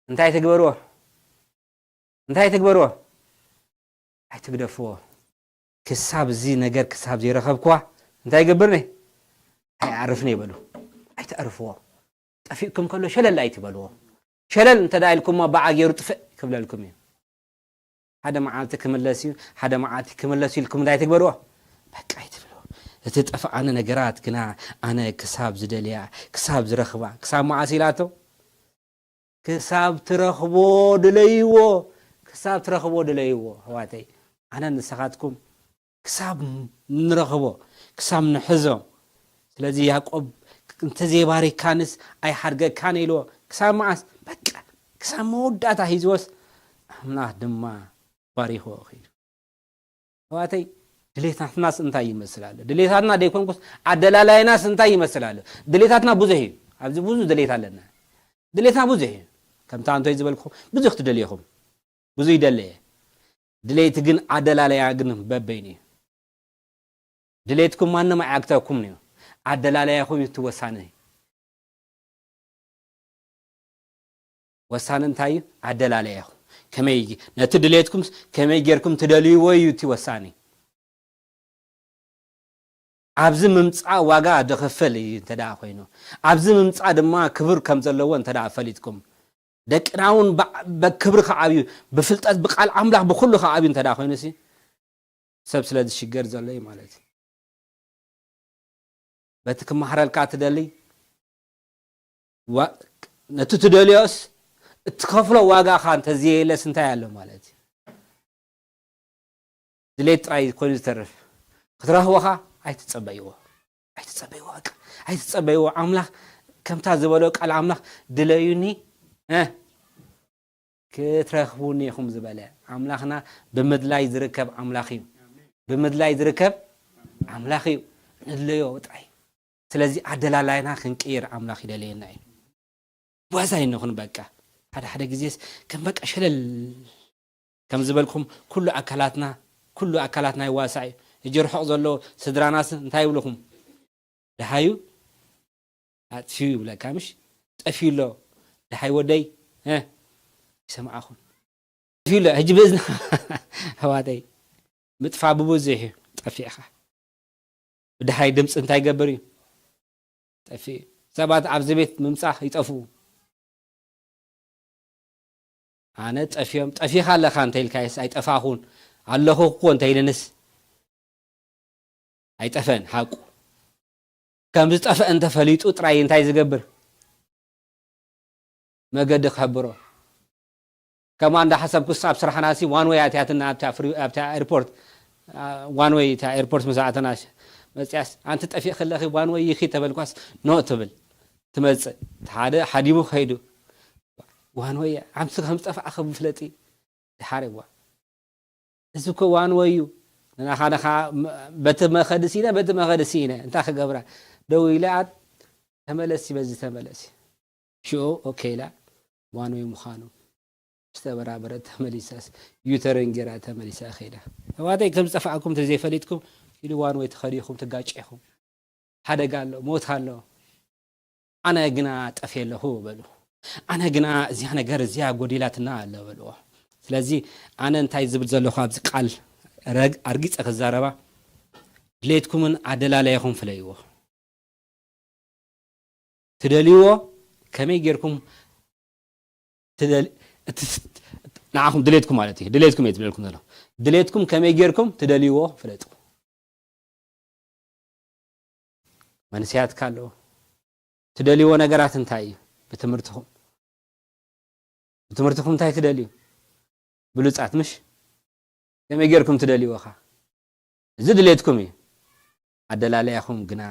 እንታይ ትግበርዎ? እንታይ ትግበርዎ? ኣይትግደፍዎ። ክሳብ እዚ ነገር ክሳብ ዘይረኸብክዋ እንታይ ይገብርኒ? ኣይኣርፍኒ ይበሉ። ኣይትኣርፍዎ። ጠፊእኩም ከሎ ሸለል ኣይትበልዎ። ሸለል እንተ ደኣ ኢልኩሞ ብኣ ገይሩ ጥፍእ ክብለልኩም እዩ። ሓደ መዓልቲ ክምለስ እዩ፣ ሓደ መዓልቲ ክምለስ እዩ ኢልኩም እንታይ ትግበርዎ? በቃ ኣይትብልዎ። እቲ ጠፍኣኒ ነገራት ግና ኣነ ክሳብ ዝደልያ፣ ክሳብ ዝረኽባ፣ ክሳብ መዓስ ኢላቶ? ክሳብ ትረኽቦ ድለይዎ፣ ክሳብ ትረኽቦ ድለይዎ። ኣሕዋተይ፣ ኣነ ንስኻትኩም ክሳብ ንረኽቦ፣ ክሳብ ንሕዞ። ስለዚ ያዕቆብ፣ "እንተዘይባሪካንስ ኣይሓድገካን" ኢልዎ። ክሳብ መዓስ? በቃ፣ ክሳብ መወዳእታ ሒዝዎስ፣ ኣምላኽ ድማ ባሪኽዎ ኸይዱ። ኣሕዋተይ፣ ድሌታትናስ እንታይ ይመስል ኣሎ? ድሌታትና ደይኮንኩስ፣ ኣደላላይናስ እንታይ ይመስል ኣሎ? ድሌታትና ብዙሕ እዩ። ኣብዚ ብዙሕ ድሌት ኣለና። ድሌትና ብዙሕ እዩ። ከምታ ኣንቶይ ዝበልኩ፣ ብዙሕ ትደልዩ ኢኹም። ብዙሕ ይደሊ እየ። ድሌት ግን፣ ኣደላላያ ግን በበይኑ እዩ። ድሌትኩም ማንም ኣይዓግተኩም እዩ። ኣደላላያኹም እዩ እቲ ወሳኒ። ወሳኒ እንታይ እዩ? ኣደላላያኹም። ከመይ፣ ነቲ ድሌትኩም ከመይ ጌርኩም ትደልይዎ እዩ እቲ ወሳኒ። ኣብዚ ምምጻእ ዋጋ ድኽፍል እዩ እንተ ደኣ ኮይኑ፣ ኣብዚ ምምጻእ ድማ ክብር ከም ዘለዎ እንተ ደኣ ፈሊጥኩም፣ ደቅና እውን ብ-፣ ብክብሪ ክዓብዩ፣ ብፍልጠት፣ ብቃል ኣምላኽ፣ ብኹሉ ክዓብዩ እንተ ደኣ ኮይኑሲ፣ ሰብ ስለ ዝሽገር ዘሎ እዩ ማለት እዩ። በቲ ክመሃረልካ ትደሊ፣ ዋ-፣ ነቲ ትደልዮስ እትኸፍሎ ዋጋኻ እንተዘየለስ እንታይ ኣሎ ማለት እዩ? ድሌት ጥራይ ኮይኑ ዝተርፍ። ክትረኽቦኻ ኣይትጸበይዎ። ኣይትጸበይዎ፣ በቃ። ኣይትጸበይዎ። ኣምላኽ ከምታ ዝበሎ ቃል ኣምላኽ፣ "ድለዩኒ፣ እ፣ ክትረኽቡኒ ኢኹም" ዝበለ። ኣምላኽና ብምድላይ ዝርከብ ኣምላኽ እዩ። ብምድላይ ዝርከብ ኣምላኽ እዩ። ንድለዮ ጥራይ። ስለዚ ኣደላላይና ክንቅይር ኣምላኽ ይደልየና እዩ። ዋዛ ይንኹን በቃ። ሓደ ሓደ ግዜስ ከም በቃ ሸለል ከም ዝበልኩም፣ ኩሉ ኣካላትና፣ ኩሉ ኣካላትና ይዋሳእ እዩ። ሕጂ ርሑቕ ዘሎ ስድራናስ እንታይ ይብልኹም? ደሃዩ ኣጥፊዩ ይብለካ፣ ምሽ? ጠፊዩ ኣሎ። ደሃይ ወደይ፣ እ፣ ይሰምዓኹም። ጠፊኡ ኣሎ። ሕጂ ብእዝኒ ኣሕዋተይ፣ ምጥፋእ ብብዙሕ እዩ። ጠፊእኻ። ብደሃይ ድምፂ እንታይ ይገብር እዩ? ጠፊኡ። ሰባት ኣብዚ ቤት ምምፃእ ይጠፍኡ። ኣነ ጠፊኦም፣ "ጠፊኻ ኣለኻ?" እንተ ኢልካየስ፣ "ኣይጠፋኹን፣ ኣለኹ እኮ" እንተ ኢልንስ፣ ኣይጠፈን፣ ሓቁ። ከም ዝጠፍአ እንተፈሊጡ ጥራይ እንታይ ዝገብር? መገዲ ክሕብሮ። ከማ እንዳሓሰብኩስ ኣብ ስራሕናሲ ዋን ዌይ ኣትያትና ኣብታ ፍሪ-፣ ኣብታ ኤርፖርት፣ አ፣ ዋን ዌይ እታ ኤርፖርት ምስ ኣተናስ መጽያስ፣ "ኣንቲ ጠፊእ ከለኺ ዋን ዌይ ይኺ" ተበልኳስ፣ "ኖ" ትብል። ትመጽእ። እቲ ሓደ ሓዲሙ ከይዱ። ዋን ዌይ ኣምሲ ከም ዝጠፋእኺ ብፍለጢ። ድሓር እዋ። እዚ እኮ ዋን ዌይ እዩ። ንዓኻ ንኻ በቲ መኸዲ ስኢነ፣ በቲ መኸዲ ስኢነ። እንታይ ክገብራ? ደው ኢለ፣ "ኣት-፣ ተመለሲ፣ በዚ ተመለሲ." ሽዑ ኦኬ ኢላ፣ ዋን ዌይ ምዃኑ ዝተበራበረት ተመሊሳስ፣ ዩተርን ጌራ ተመሊሳ ከይዳ። ኣሕዋተይ፣ ከም ዝጠፋእኩም እንተዘይፈሊጥኩም፣ ኢሉ ዋን ዌይ ተኸዲኹም ትጋጭ ኢኹም። ሓደጋ ኣሎ፣ ሞት ኣሎ። "ኣነ ግና ጠፍየ ኣለኹ" በሉ። "ኣነ ግና እዚኣ ነገር እዚኣ ጎዲላትና ኣሎ" በልዎ። ስለዚ ኣነ እንታይ ዝብል ዘለኹ ኣብዚ ቃል ረግ-፣ ኣርጊጸ ክዛረባ፣ ድሌትኩምን ኣደላላይኹም ፍለይዎ። ትደልይዎ ከመይ ጌርኩም ትደል-፣ እቲ ስ-፣ ንዓኹም ድሌትኩም ማለት እዩ። ድሌትኩም እየ ዝብለልኩም ዘለኹ። ድሌትኩም ከመይ ጌርኩም ትደልይዎ ፍለጡ። መንስያትካ ኣለዎ። ትደልይዎ ነገራት እንታይ እዩ? ብትምህርትኹም። ብትምህርትኹም እንታይ ትደልዩ? ብሉጻት ምሽ? ከመይ ጌርኩም ትደልይዎ ኸ? እዚ ድሌትኩም እዩ። ኣደላላያኹም ግና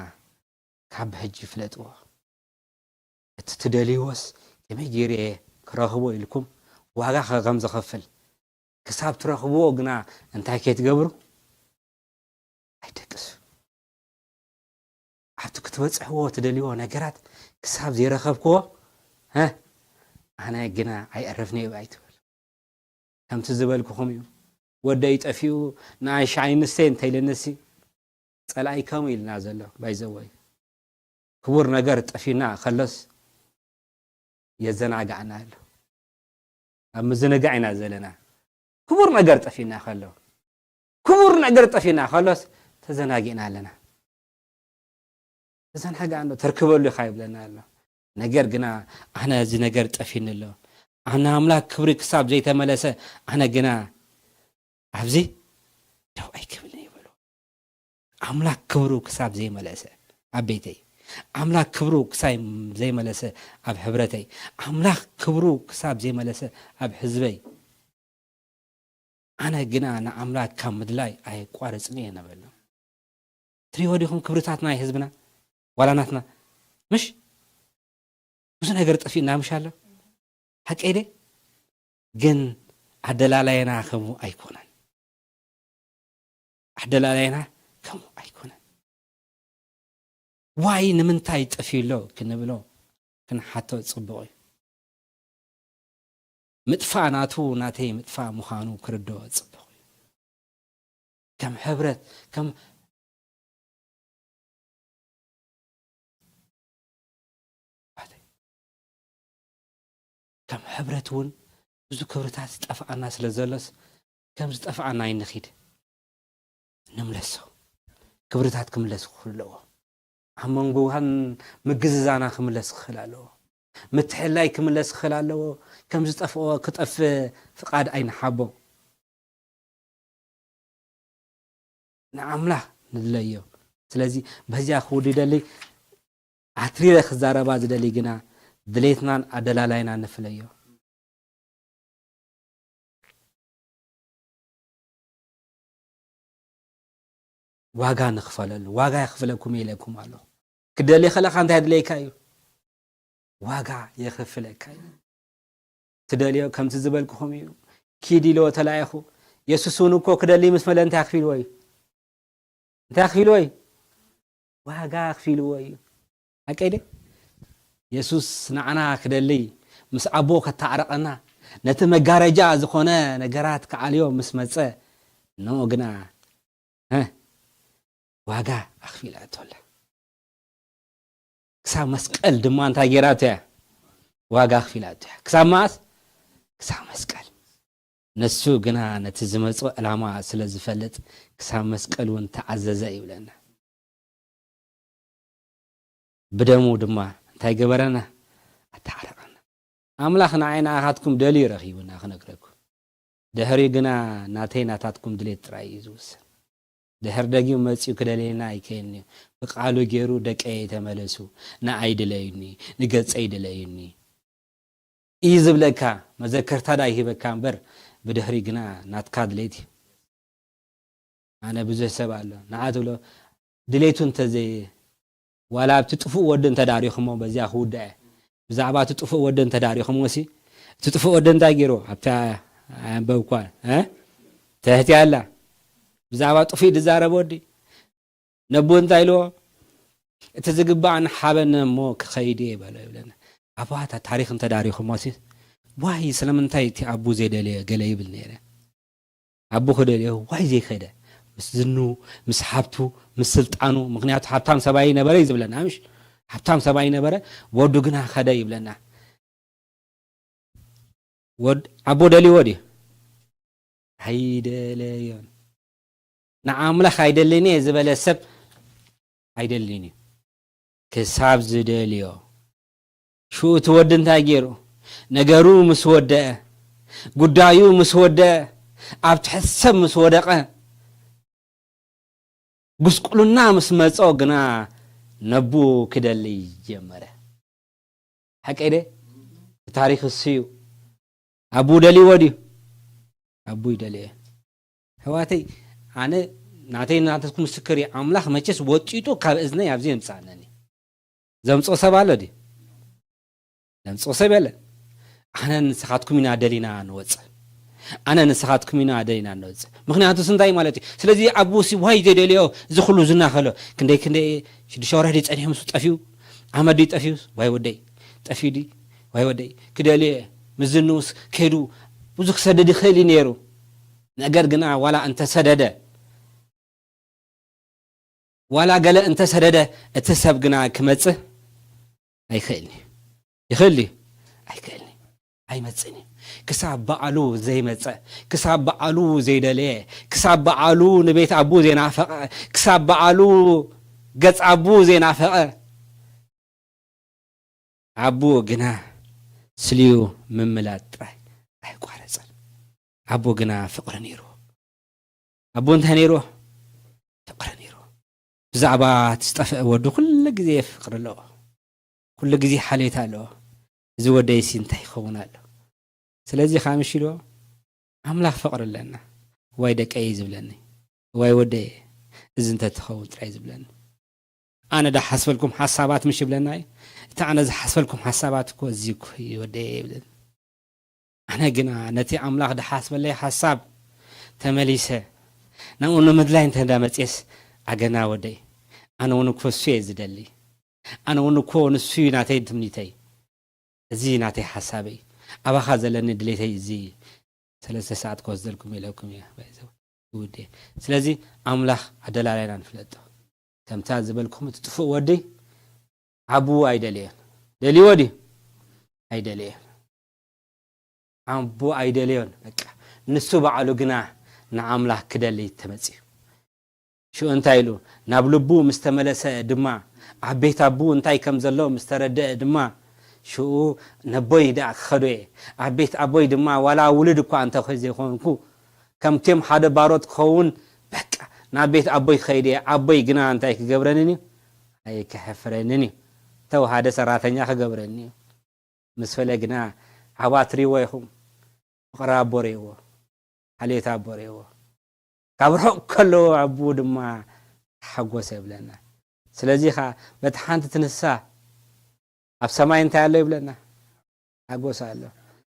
ካብ ሕጂ ፍለጥዎ። እቲ ትደልይዎስ ከመይ ገይረ ክረኽቦ ኢልኩም ዋጋ ከ-፣ ከም ዘኸፍል ክሳብ ትረኽብዎ ግና እንታይ ከይትገብሩ? ኣይደቅሱ። ኣብቲ ክትበጽሕዎ ትደልይዎ ነገራት ክሳብ ዘይረኸብክዎ፣ "ሀ፣ ኣነ ግና ኣይዕረፍን እየ" ኣይትበል። ከምቲ ዝበልኩኹም እዩ። "ወደይ ጠፊኡ፣ ንኣይ ሻይንስቴ" እንተኢልንሲ፣ ጸላኢ ከምኡ ኢልና ዘሎ፣ ባይዘወይ። ክቡር ነገር ጠፊና ከሎስ የዘናጋዕና ኣሎ። ኣብ ምዝንጋዕ ኢና ዘለና። ክቡር ነገር ጠፊና ከሎ፣ ክቡር ነገር ጠፊና ከሎስ ተዘናጊዕና ኣለና። ተዘናጋዕ ኣሎ፣ ተርክበሉ ኢኻ ይብለና ኣሎ። ነገር ግና ኣነ እዚ ነገር ጠፊኒ ኣሎ። ኣነ ኣምላኽ ክብሪ ክሳብ ዘይተመለሰ ኣነ ግና ኣብዚ ደው ኣይክብልን ይበሉ። ኣምላኽ ክብሩ ክሳብ ዘይመለሰ፣ ኣቤተይ፣ ኣምላኽ ክብሩ ክሳይ ዘይመለሰ ኣብ ሕብረተይ፣ ኣምላኽ ክብሩ ክሳብ ዘይመለሰ ኣብ ህዝበይ፣ ኣነ ግና ንኣምላኽ ካብ ምድላይ ኣየቋርጽን እየ ነበሎ። ትሪእዎ ዲኹም ክብርታት ናይ ህዝብና ዋላ ናትና? ምሽ ብዙ ነገር ጠፊእና ምሽ ኣሎ። ሓቀይ ደ ግን ኣደላላየና ከምኡ ኣይኮነን። ኣደላላየና ከምኡ ኣይኮነን። ዋይ ንምንታይ ጠፊኡ ኣሎ ክንብሎ ክንሓቶ ጽቡቕ እዩ። ምጥፋእ ናቱ ናተይ ምጥፋእ ምዃኑ ክርድኦ ጽቡቕ እዩ። ከም ሕብረት ከም ከም ሕብረት እውን ብዙ ክብርታት ዝጠፍኣና ስለ ዘሎስ ከም ዝጠፍኣና ይንኺድ ንምለሶ። ክብርታት ክምለስ ክኽእል ኣለዎ። ኣብ መንጎኻን ምግዝዛና ክምለስ ክኽእል ኣለዎ። ምትሕላይ ክምለስ ክኽእል ኣለዎ። ከም ዝጠፍኦ ክጠፍእ ፍቓድ ኣይንሓቦ። ንኣምላኽ ንድለዮ። ስለዚ በዚኣ ክውድ ይደሊ ኣትሪረ ክዛረባ ዝደሊ ግና ድሌትናን ኣደላላይና ንፍለዮ። ዋጋ ንኽፈለሉ ዋጋ የኽፍለኩም ኢለኩም ኣለኹ። ክደሊ ከለኻ እንታይ ድለይካ እዩ? ዋጋ የኽፍለካ እዩ። ትደልዮ ከምቲ ዝበልኩኹም እዩ። ኪድ ኢልዎ ተላኢኹ። የሱስ እውን እኮ ክደሊ ምስ መለ እንታይ ኣኽፊልዎ እዩ? እንታይ ኣኽፊልዎ እዩ? ዋጋ ኣኽፊልዎ እዩ። ሓቀይ ደ? የሱስ ንዓና ክደሊ ምስ ኣቦ ከታዕረቐና ነቲ መጋረጃ ዝኾነ ነገራት ክዓልዮ ምስ መጸ ንኡ ግና እ ዋጋ ኣኽፊላቶላ። ክሳብ መስቀል ድማ እንታይ ጌራቶ እያ? ዋጋ ኣኽፊላቶ እያ። ክሳብ መዓስ? ክሳብ መስቀል። ንሱ ግና ነቲ ዝመጾ ዕላማ ስለ ዝፈልጥ ክሳብ መስቀል እውን ተዓዘዘ ይብለና። ብደሙ ድማ እንታይ ገበረና? ኣተዓረቐና። ኣምላኽ ንዓይ ንኣኻትኩም ደልዩ ረኺቡና ክነግረኩም። ድሕሪኡ ግና ናተይ ናታትኩም ድሌት ጥራይ እዩ ዝውስን። ድሕር ደጊም መጺኡ ክደልየና ኣይክእልን እዩ። ብቃሉ ገይሩ ደቀየ ተመለሱ፣ ንኣይ ድለዩኒ፣ ንገጸይ ድለዩኒ እዩ ዝብለካ። መዘከርታ ዳ ይህበካ እምበር ብድሕሪ ግና ናትካ ድሌት እዩ። ኣነ ብዙሕ ሰብ ኣሎ ንዓ ትብሎ ድሌቱ እንተዘይ ዋላ ኣብቲ ጥፉእ ወዲ እንተዳሪኹሞ በዚኣ ክውዳእ እየ። ብዛዕባ እቲ ጥፉእ ወዲ እንተዳሪኹሞ ሲ እቲ ጥፉእ ወዲ እንታይ ገይሩ ኣብታ ኣንበብኳ እ ትሕቲ ኣላ ብዛዕባ ጥፉእ ድዛረብ ወዲ ነቦ እንታይ ኢልዎ እቲ ዝግባእ ንሓበነ እሞ ክኸይድ እየ በሎ ይብለና። ኣባታ ታሪኽ እንተዳሪኹሞ ሲ ዋይ ስለምንታይ እቲ ኣቡ ዘይደለየ ገለ ይብል ነይረ። ኣቦ ክደልዮ ዋይ ዘይከደ ምስ ዝኑ ምስ ሃብቱ ምስ ስልጣኑ ምክንያቱ ሃብታም ሰብኣይ ነበረ እዩ ዝብለና ምሽ ሃብታም ሰብኣይ ነበረ ወዱ ግና ከደ ይብለና ወድ ኣቦ ደልዎ ድዩ ኣይደለዮን ንኣምላኽ ኣይደልን እየ ዝበለ ሰብ ኣይደልን እዩ ክሳብ ዝደልዮ ሽኡ እቲ ወዲ እንታይ ገይሩ ነገሩ ምስ ወደአ ጉዳዩ ምስ ወደአ ኣብ ትሕት ሰብ ምስ ወደቐ ጉስቁልና ምስ መጾ ግና ነቡ ክደሊ ጀመረ። ሓቀይ ደ ታሪኽ እሱ እዩ። ኣቡ ደልይዎ ድዩ? ኣቡ ይደልየ። ሕዋተይ ኣነ ናተይ ናተትኩም ምስክር እዩ። ኣምላኽ መቸስ ወጢጡ ካብ እዝነይ ኣብዚ የምጻእነኒ። ዘምጾ ሰብ ኣሎ ድዩ? ዘምጾ ሰብ የለን። ኣነ ንስኻትኩም ኢና ደሊና ንወጽእ። ኣነ ንስኻትኩም ኢና ደሊና ንወጽእ። ምኽንያቱ እንታይ ማለት እዩ? ስለዚ ኣቡ ሲ ዋይ ዘይደልዮ እዚ ኩሉ ዝና ከሎ ክንደይ ክንደይ ሽዱሽተ ወርሒ ድዩ ጸኒሑ ምስ ጠፊኡ ኣመድ ድዩ ጠፊኡ ዋይ ወደይ ጠፊኡ ድዩ ዋይ ወደይ ክደልዮ እየ ምስ ዝንኡስ ከይዱ ብዙ ክሰደድ ይኽእል እዩ ነይሩ። ነገር ግና ዋላ እንተሰደደ ዋላ ገለ እንተሰደደ እቲ ሰብ ግና ክመጽእ ኣይክእልን እዩ። ይኽእል እዩ ኣይክእልን እዩ። ኣይመጽእን እዩ። ክሳብ በዓሉ ዘይመጸ ክሳብ በዓሉ ዘይደለየ ክሳብ በዓሉ ንቤት ኣቡ ዘይናፈቐ ክሳብ በዓሉ ገጽ ኣቡ ዘይናፈቐ ኣቡ ግና ስልዩ ምምላጥ ጥራይ ኣይቋረጸን። ኣቡ ግና ፍቕሪ ነይርዎ። ኣቡ እንታይ ነይርዎ? ፍቕሪ ነይርዎ። ብዛዕባ እቲ ዝጠፍአ ወዱ ኩሉ ግዜ ፍቕሪ ኣለዎ። ኩሉ ግዜ ሓልዮት ኣለዎ። እዚ ወደይሲ እንታይ ይኸውን ኣሎ? ስለዚ ኻምሽ ኢልዎ፣ ኣምላኽ ፍቕሪ ኣለና። ዋይ ደቀይ ዝብለኒ፣ ዋይ ወደየ፣ እዚ እንተትኸውን ጥራይ ዝብለኒ። ኣነ ዳሓስበልኩም ሓሳባት ምሽ ይብለና እዩ። እቲ ኣነ ዝሓስበልኩም ሓሳባት እኮ እዚ እኮ እዩ ወደየ ይብለኒ። ኣነ ግና ነቲ ኣምላኽ ድሓስበለይ ሓሳብ ተመሊሰ ናብኡ ንምድላይ እንተ እንዳ መጽኤስ፣ ኣገና ወደይ፣ ኣነ እውን እኮ እሱ እየ ዝደሊ። ኣነ እውን እኮ ንሱ እዩ ናተይ ትምኒተይ። እዚ ናተይ ሓሳበይ፣ ኣባኻ ዘለኒ ድሌተይ እዚ። ሰለስተ ሰዓት ክወስደልኩም ኢለኩም እየ። ውዴ። ስለዚ ኣምላኽ ኣደላላይና ንፍለጦ። ከምታ ዝበልኩም እቲ ጥፉእ ወዲ ዓቡ ኣይደለዮን። ደልይዎ ድዩ? ኣይደለዮን። ዓቡ ኣይደለዮን። በቃ ንሱ ባዕሉ ግና ንኣምላኽ ክደሊ ተመጽዩ። ሽኡ እንታይ ኢሉ? ናብ ልቡ ምስ ተመለሰ ድማ፣ ኣብ ቤት ኣቡ እንታይ ከም ዘሎ ምስ ተረደአ ድማ፣ ሽኡ ነቦይ ደኣ ክኸዶ እየ። ኣብ ቤት ኣቦይ ድማ ዋላ ውሉድ እኳ እንተ ዘይኮንኩ፣ ከምቲኦም ሓደ ባሮት ክኸውን፣ በቃ ናብ ቤት ኣቦይ ክኸይድ እየ። ኣቦይ ግና እንታይ ክገብረንን እዩ? ኣይክሕፍረንን እዩ። ተው ሓደ ሰራተኛ ክገብረኒ እዩ። ምስ ፈለ ግና ዓባት ሪዎ ኢኹም። ፍቕሪ ኣቦ ርእይዎ። ሓልዮት ኣቦ ርእይዎ። ካብ ርሑቕ ከለዎ ኣቦኡ ድማ ተሓጎሰ ይብለና። ስለዚ ኸዓ በቲ ሓንቲ ትንሳ ኣብ ሰማይ እንታይ ኣሎ ይብለና? ሓጎስ ኣሎ።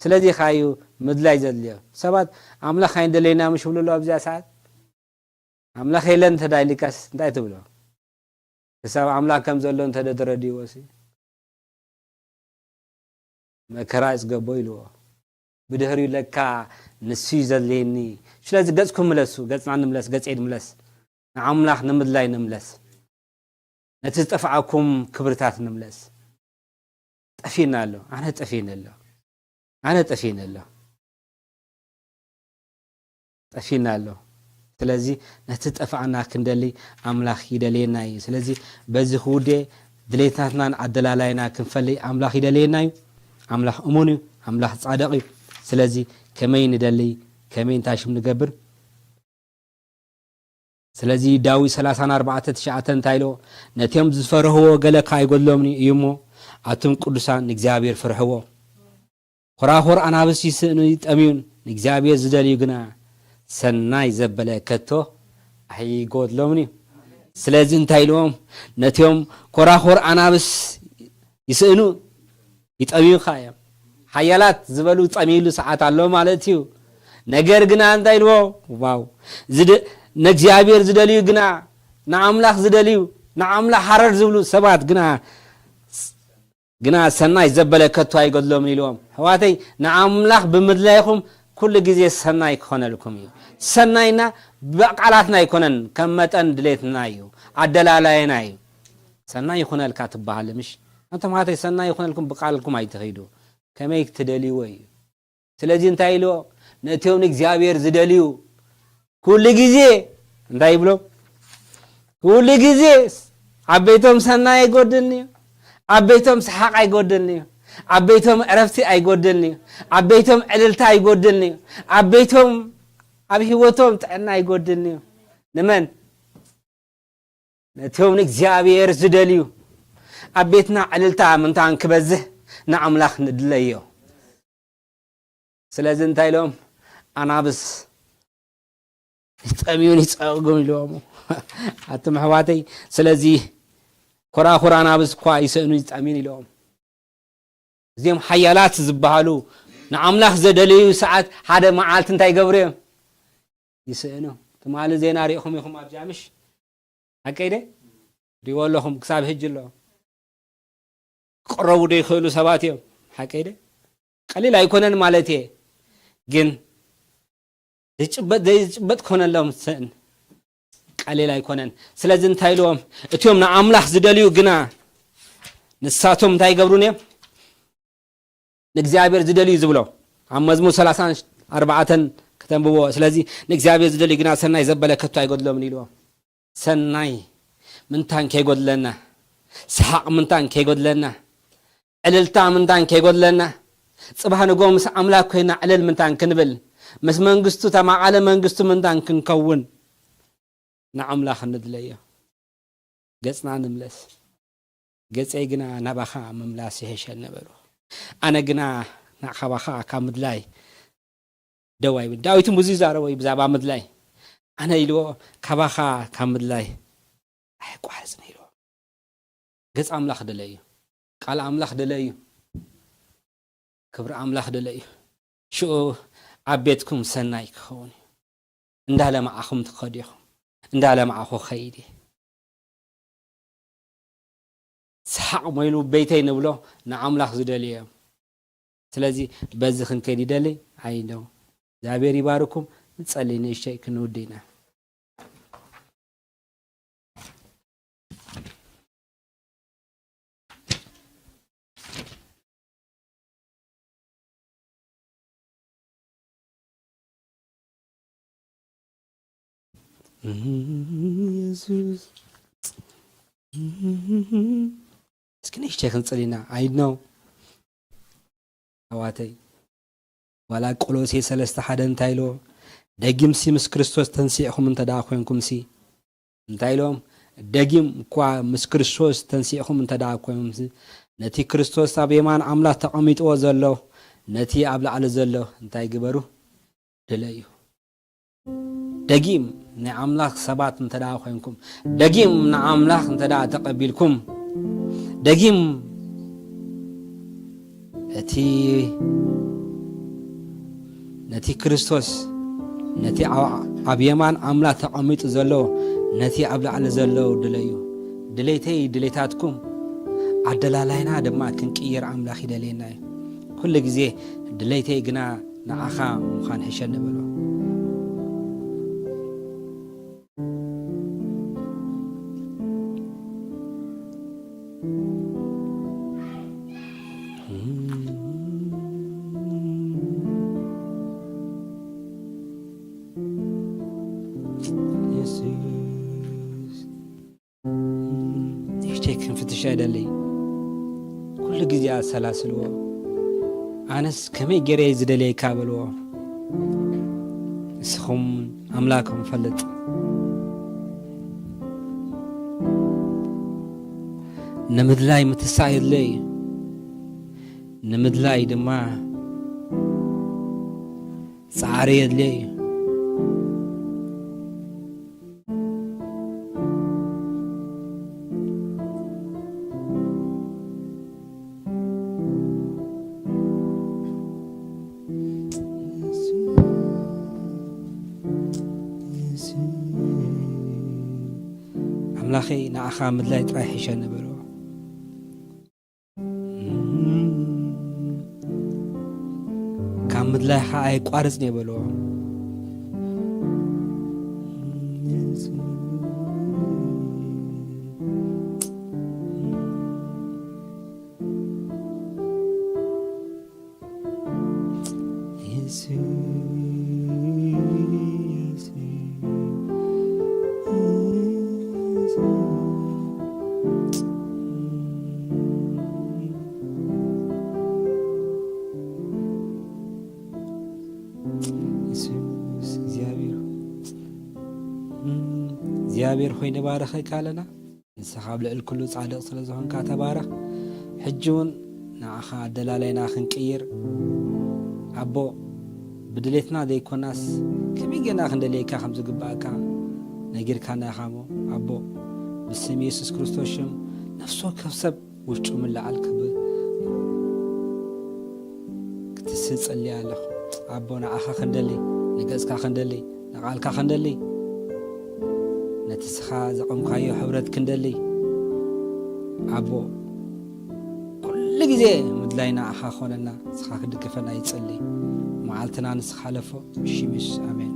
ስለዚ ኸዓ እዩ ምድላይ ዘድልዮ። ሰባት ኣምላኽ ኣይንደለይና ምሽ ይብሉ ኣለዉ ኣብዚኣ ሰዓት። ኣምላኽ የለን እንተ ዳ ኢልካስ እንታይ ትብሎ? ክሳብ ኣምላኽ ከም ዘሎ እንተ ደ ተረድእዎ ሲ መከራ ይጽገቦ ኢልዎ። ብድሕሪኡ ለካ ንሱ እዩ ዘድልየኒ። ስለዚ ገጽኩም ምለሱ፣ ገጽና ንምለስ፣ ገጸይ ንምለስ። ንኣምላኽ ንምድላይ ንምለስ። ነቲ ዝጠፍኣኩም ክብርታት ንምለስ። ጠፊእና ኣሎ። ኣነ ጠፊእኒ ኣሎ። ኣነ ጠፊእኒ ኣሎ። ጠፊእና ኣሎ። ስለዚ ነቲ ዝጠፍኣና ክንደሊ ኣምላኽ ይደልየና እዩ። ስለዚ በዚ ክውዴ ድሌታትናን ኣደላላይና ክንፈሊ ኣምላኽ ይደልየና እዩ። ኣምላኽ እሙን እዩ። ኣምላኽ ጻድቕ እዩ። ስለዚ ከመይ ንደሊ፣ ከመይ እንታይ ሽም ንገብር? ስለዚ ዳዊት ሰላሳን ኣርባዕተ ትሽዓተ እንታይ ኢልዎ? ነቲኦም ዝፈርህዎ ገለ ከ ኣይጎድሎምን እዩ እሞ፣ ኣቱም ቅዱሳን ንእግዚኣብሔር ፍርህዎ። ኮራኹር ኣናብስ ይስእኑ ይጠምዩን፣ ንእግዚኣብሔር ዝደልዩ ግና ሰናይ ዘበለ ከቶ ኣይጎድሎምን እዩ። ስለዚ እንታይ ኢልዎም? ነቲኦም ኮራኹር ኣናብስ ይስእኑ ይጠምዩኻ እዮም። ሓያላት ዝበሉ ዝጠምይሉ ሰዓት ኣሎ ማለት እዩ። ነገር ግና እንታይ ኢልዎ? ዋው! ዝደ-፣ ንእግዚኣብሔር ዝደልዩ ግና፣ ንኣምላኽ ዝደልዩ፣ ንኣምላኽ ሃረር ዝብሉ ሰባት ግና፣ ግና ሰናይ ዘበለ ከቶ ኣይጎድሎምን ኢልዎም። ኣሕዋተይ፣ ንኣምላኽ ብምድላይኹም ኩሉ ግዜ ሰናይ ክኾነልኩም እዩ። ሰናይና ብቃላትና ኣይኮነን፣ ከም መጠን ድሌትና እዩ፣ ኣደላላይና እዩ። ሰናይ ይኹነልካ ትበሃል ምሽ? ኣንቶም ኣሕዋተይ፣ ሰናይ ይኹነልኩም ብቃልኩም ኣይትኸይዱ፣ ከመይ ትደልይዎ እዩ። ስለዚ እንታይ ኢልዎ? ነቲኦም ንእግዚኣብሔር ዝደልዩ ኩሉ ግዜ እንታይ ይብሎም? ኩሉ ግዜ ኣብ ቤቶም ሰናይ ኣይጎድልን እዩ። ኣብ ቤቶም ሰሓቕ ኣይጎድልን እዩ። ኣብ ቤቶም ዕረፍቲ ኣይጎድልን እዩ። ኣብ ቤቶም ዕልልታ ኣይጎድልን እዩ። ኣብ ቤቶም፣ ኣብ ህይወቶም ጥዕና ኣይጎድልን እዩ። ንመን? ነቶም ንእግዚኣብሔር ዝደልዩ። ኣብ ቤትና ዕልልታ ምንታን ክበዝሕ ንኣምላኽ ንድለዮ። ስለዚ እንታይ ኢሎም? ኣናብስ ይጠምዩን ይጸግጉን ኢልዎም። ኣቱም ኣሕዋተይ፣ ስለዚ ኮራኹር ኣናብስ እኳ ይስእኑ ይጠምዩን ኢልዎም። እዚኦም ሓያላት ዝበሃሉ ንኣምላኽ ዘደለዩ ሰዓት ሓደ መዓልቲ እንታይ ይገብሩ እዮም? ይስእኑ። ትማሊ ዜና ሪኢኹም ኢኹም ኣብዚኣ ምሽ? ሓቀይ ደ? ሪእዎ ኣለኹም ክሳብ ሕጂ ኣሎ። ክቅረቡ ዶ ይኽእሉ ሰባት እዮም። ሓቀይ ደ? ቀሊል ኣይኮነን ማለት እየ። ግን ዝጭበጥ ዘይጭበጥ ክኾነሎም ስእን ቀሊል ኣይኮነን። ስለዚ እንታይ ኢልዎም? እቲኦም ንኣምላኽ ዝደልዩ ግና ንሳቶም እንታይ ይገብሩን እዮም? ንእግዚኣብሔር ዝደልዩ ዝብሎ ኣብ መዝሙር ሰላሳን ኣርባዕተን ከተንብቦ። ስለዚ ንእግዚኣብሔር ዝደልዩ ግና ሰናይ ዘበለ ከቶ ኣይጎድሎምን ኢልዎም። ሰናይ ምንታን ከይጎድለና፣ ሰሓቕ ምንታን ከይጎድለና፣ ዕልልታ ምንታን ከይጎድለና፣ ጽባሕ ንጎ ምስ ኣምላኽ ኮይና ዕልል ምንታን ክንብል፣ ምስ መንግስቱ ተማቓለ መንግስቱ ምንታን ክንከውን ንኣምላኽ ንድለዮ። ገጽና ንምለስ። ገጸይ ግና ናባኻ ምምላስ ይሕሸኒ በልዎ። ኣነ ግና ንዓኻ ካባኻ ካብ ምድላይ ደው ኣይብል። ዳዊት እውን ብዙ ይዛረቦ እዩ ብዛዕባ ምድላይ። ኣነ ኢልዎ ካባኻ ካብ ምድላይ ኣይቋረጽን ኢልዎ። ገጽ ኣምላኽ ድለዩ፣ ቃል ኣምላኽ ድለዩ፣ ክብሪ ኣምላኽ ድለዩ። ሽኡ ኣብ ቤትኩም ሰናይ ክኸውን እዩ። እንዳለማዕኹም ትኸዱ ኢኹም። እንዳለማዕኹ ኸይድ እየ። ሰሓቕ ሞይሉ ቤተይ ንብሎ ንኣምላኽ ዝደልዩ እዮም። ስለዚ በዚ ክንከይድ ይደሊ ኣይንደው። እግዚኣብሔር ይባርኩም። ንጸሊ ንእሽተይ ክንውዲ ኢና። ኢየሱስ። እስኪ ንእሽተይ ክንጽል ኢና። I know። ኣሕዋተይ፣ ዋላ ቆሎሴ ሰለስተ ሓደ እንታይ ኢልዎ? ደጊምሲ ምስ ክርስቶስ ተንሲእኹም እንተ ደኣ ኮይንኩምሲ፣ እንታይ ኢሎም? ደጊም እኳ ምስ ክርስቶስ ተንሲእኹም እንተ ደኣ ኮይንኩምሲ፣ ነቲ ክርስቶስ ኣብ የማን ኣምላኽ ተቐሚጥዎ ዘሎ፣ ነቲ ኣብ ላዕሊ ዘሎ እንታይ ግበሩ? ድለዩ። ደጊም ናይ ኣምላኽ ሰባት እንተ ደኣ ኮይንኩም፣ ደጊም ንኣምላኽ እንተ ደኣ ተቐቢልኩም፣ ደጊም እቲ፣ ነቲ ክርስቶስ፣ ነቲ ኣብ፣ ኣብ የማን ኣምላኽ ተቐሚጡ ዘሎ፣ ነቲ ኣብ ላዕሊ ዘሎ ድለዩ። ድሌተይ ድሌታትኩም፣ ኣደላላይና ድማ ክንቅይር ኣምላኽ ይደልየና እዩ። ኩሉ ግዜ ድሌተይ ግና ንዓኻ ምዃን ሕሸኒ በሎ። የሱስ። ንእሽተይ ክንፍትሽ ኣይደሊ። ኩሉ ግዜ ኣሰላስልዎ። ኣነስ ከመይ ገይረ እየ ዝደልየካ በልዎ። ንስኹም ኣምላኽኩም ፈልጥ። ንምድላይ ምትሳእ የድልዮ እዩ። ንምድላይ ድማ ጻዕሪ የድልዮ እዩ። ኣምላኸይ ንዓኻ ምድላይ ጥራይ ሒሸኒ በልዎ። ካብ ምድላይ ኸዓ ኣይቋርጽን እየ በልዎ። የሱስ እግዚኣብሔር፣ እግዚኣብሔር ሆይ ንባርኸካ ኣለና። ንስኻ ኣብ ልዕሊ ኩሉ ጻድቕ ስለ ዝኾንካ ተባረኽ። ሕጂ እውን ንዓኻ ኣደላላይና ክንቅይር፣ ኣቦ፣ ብድሌትና ዘይኮናስ ከመይ ጌርና ክንደልየካ ከም ዝግባእካ ነጊርካና ኢኻ እሞ፣ ኣቦ፣ ብስም የሱስ ክርስቶስ ሽም ነፍሲ ወከፍ ሰብ ውሽጡ ምልዓል ክብ-፣ ክትስእ ጸልየ ኣለኹ። ኣቦ፣ ንዓኻ ክንደሊ፣ ንገጽካ ክንደሊ፣ ንቓልካ ክንደሊ፣ ነቲ ስኻ ዘቐምካዮ ሕብረት ክንደሊ፣ ኣቦ፣ ኩሉ ግዜ ምድላይ ንዓኻ ኾነና፣ ንስኻ ክድግፈና ይጸሊ። መዓልትና ንስኻ ሓለፎ። ብሽም የሱስ፣ ኣሜን።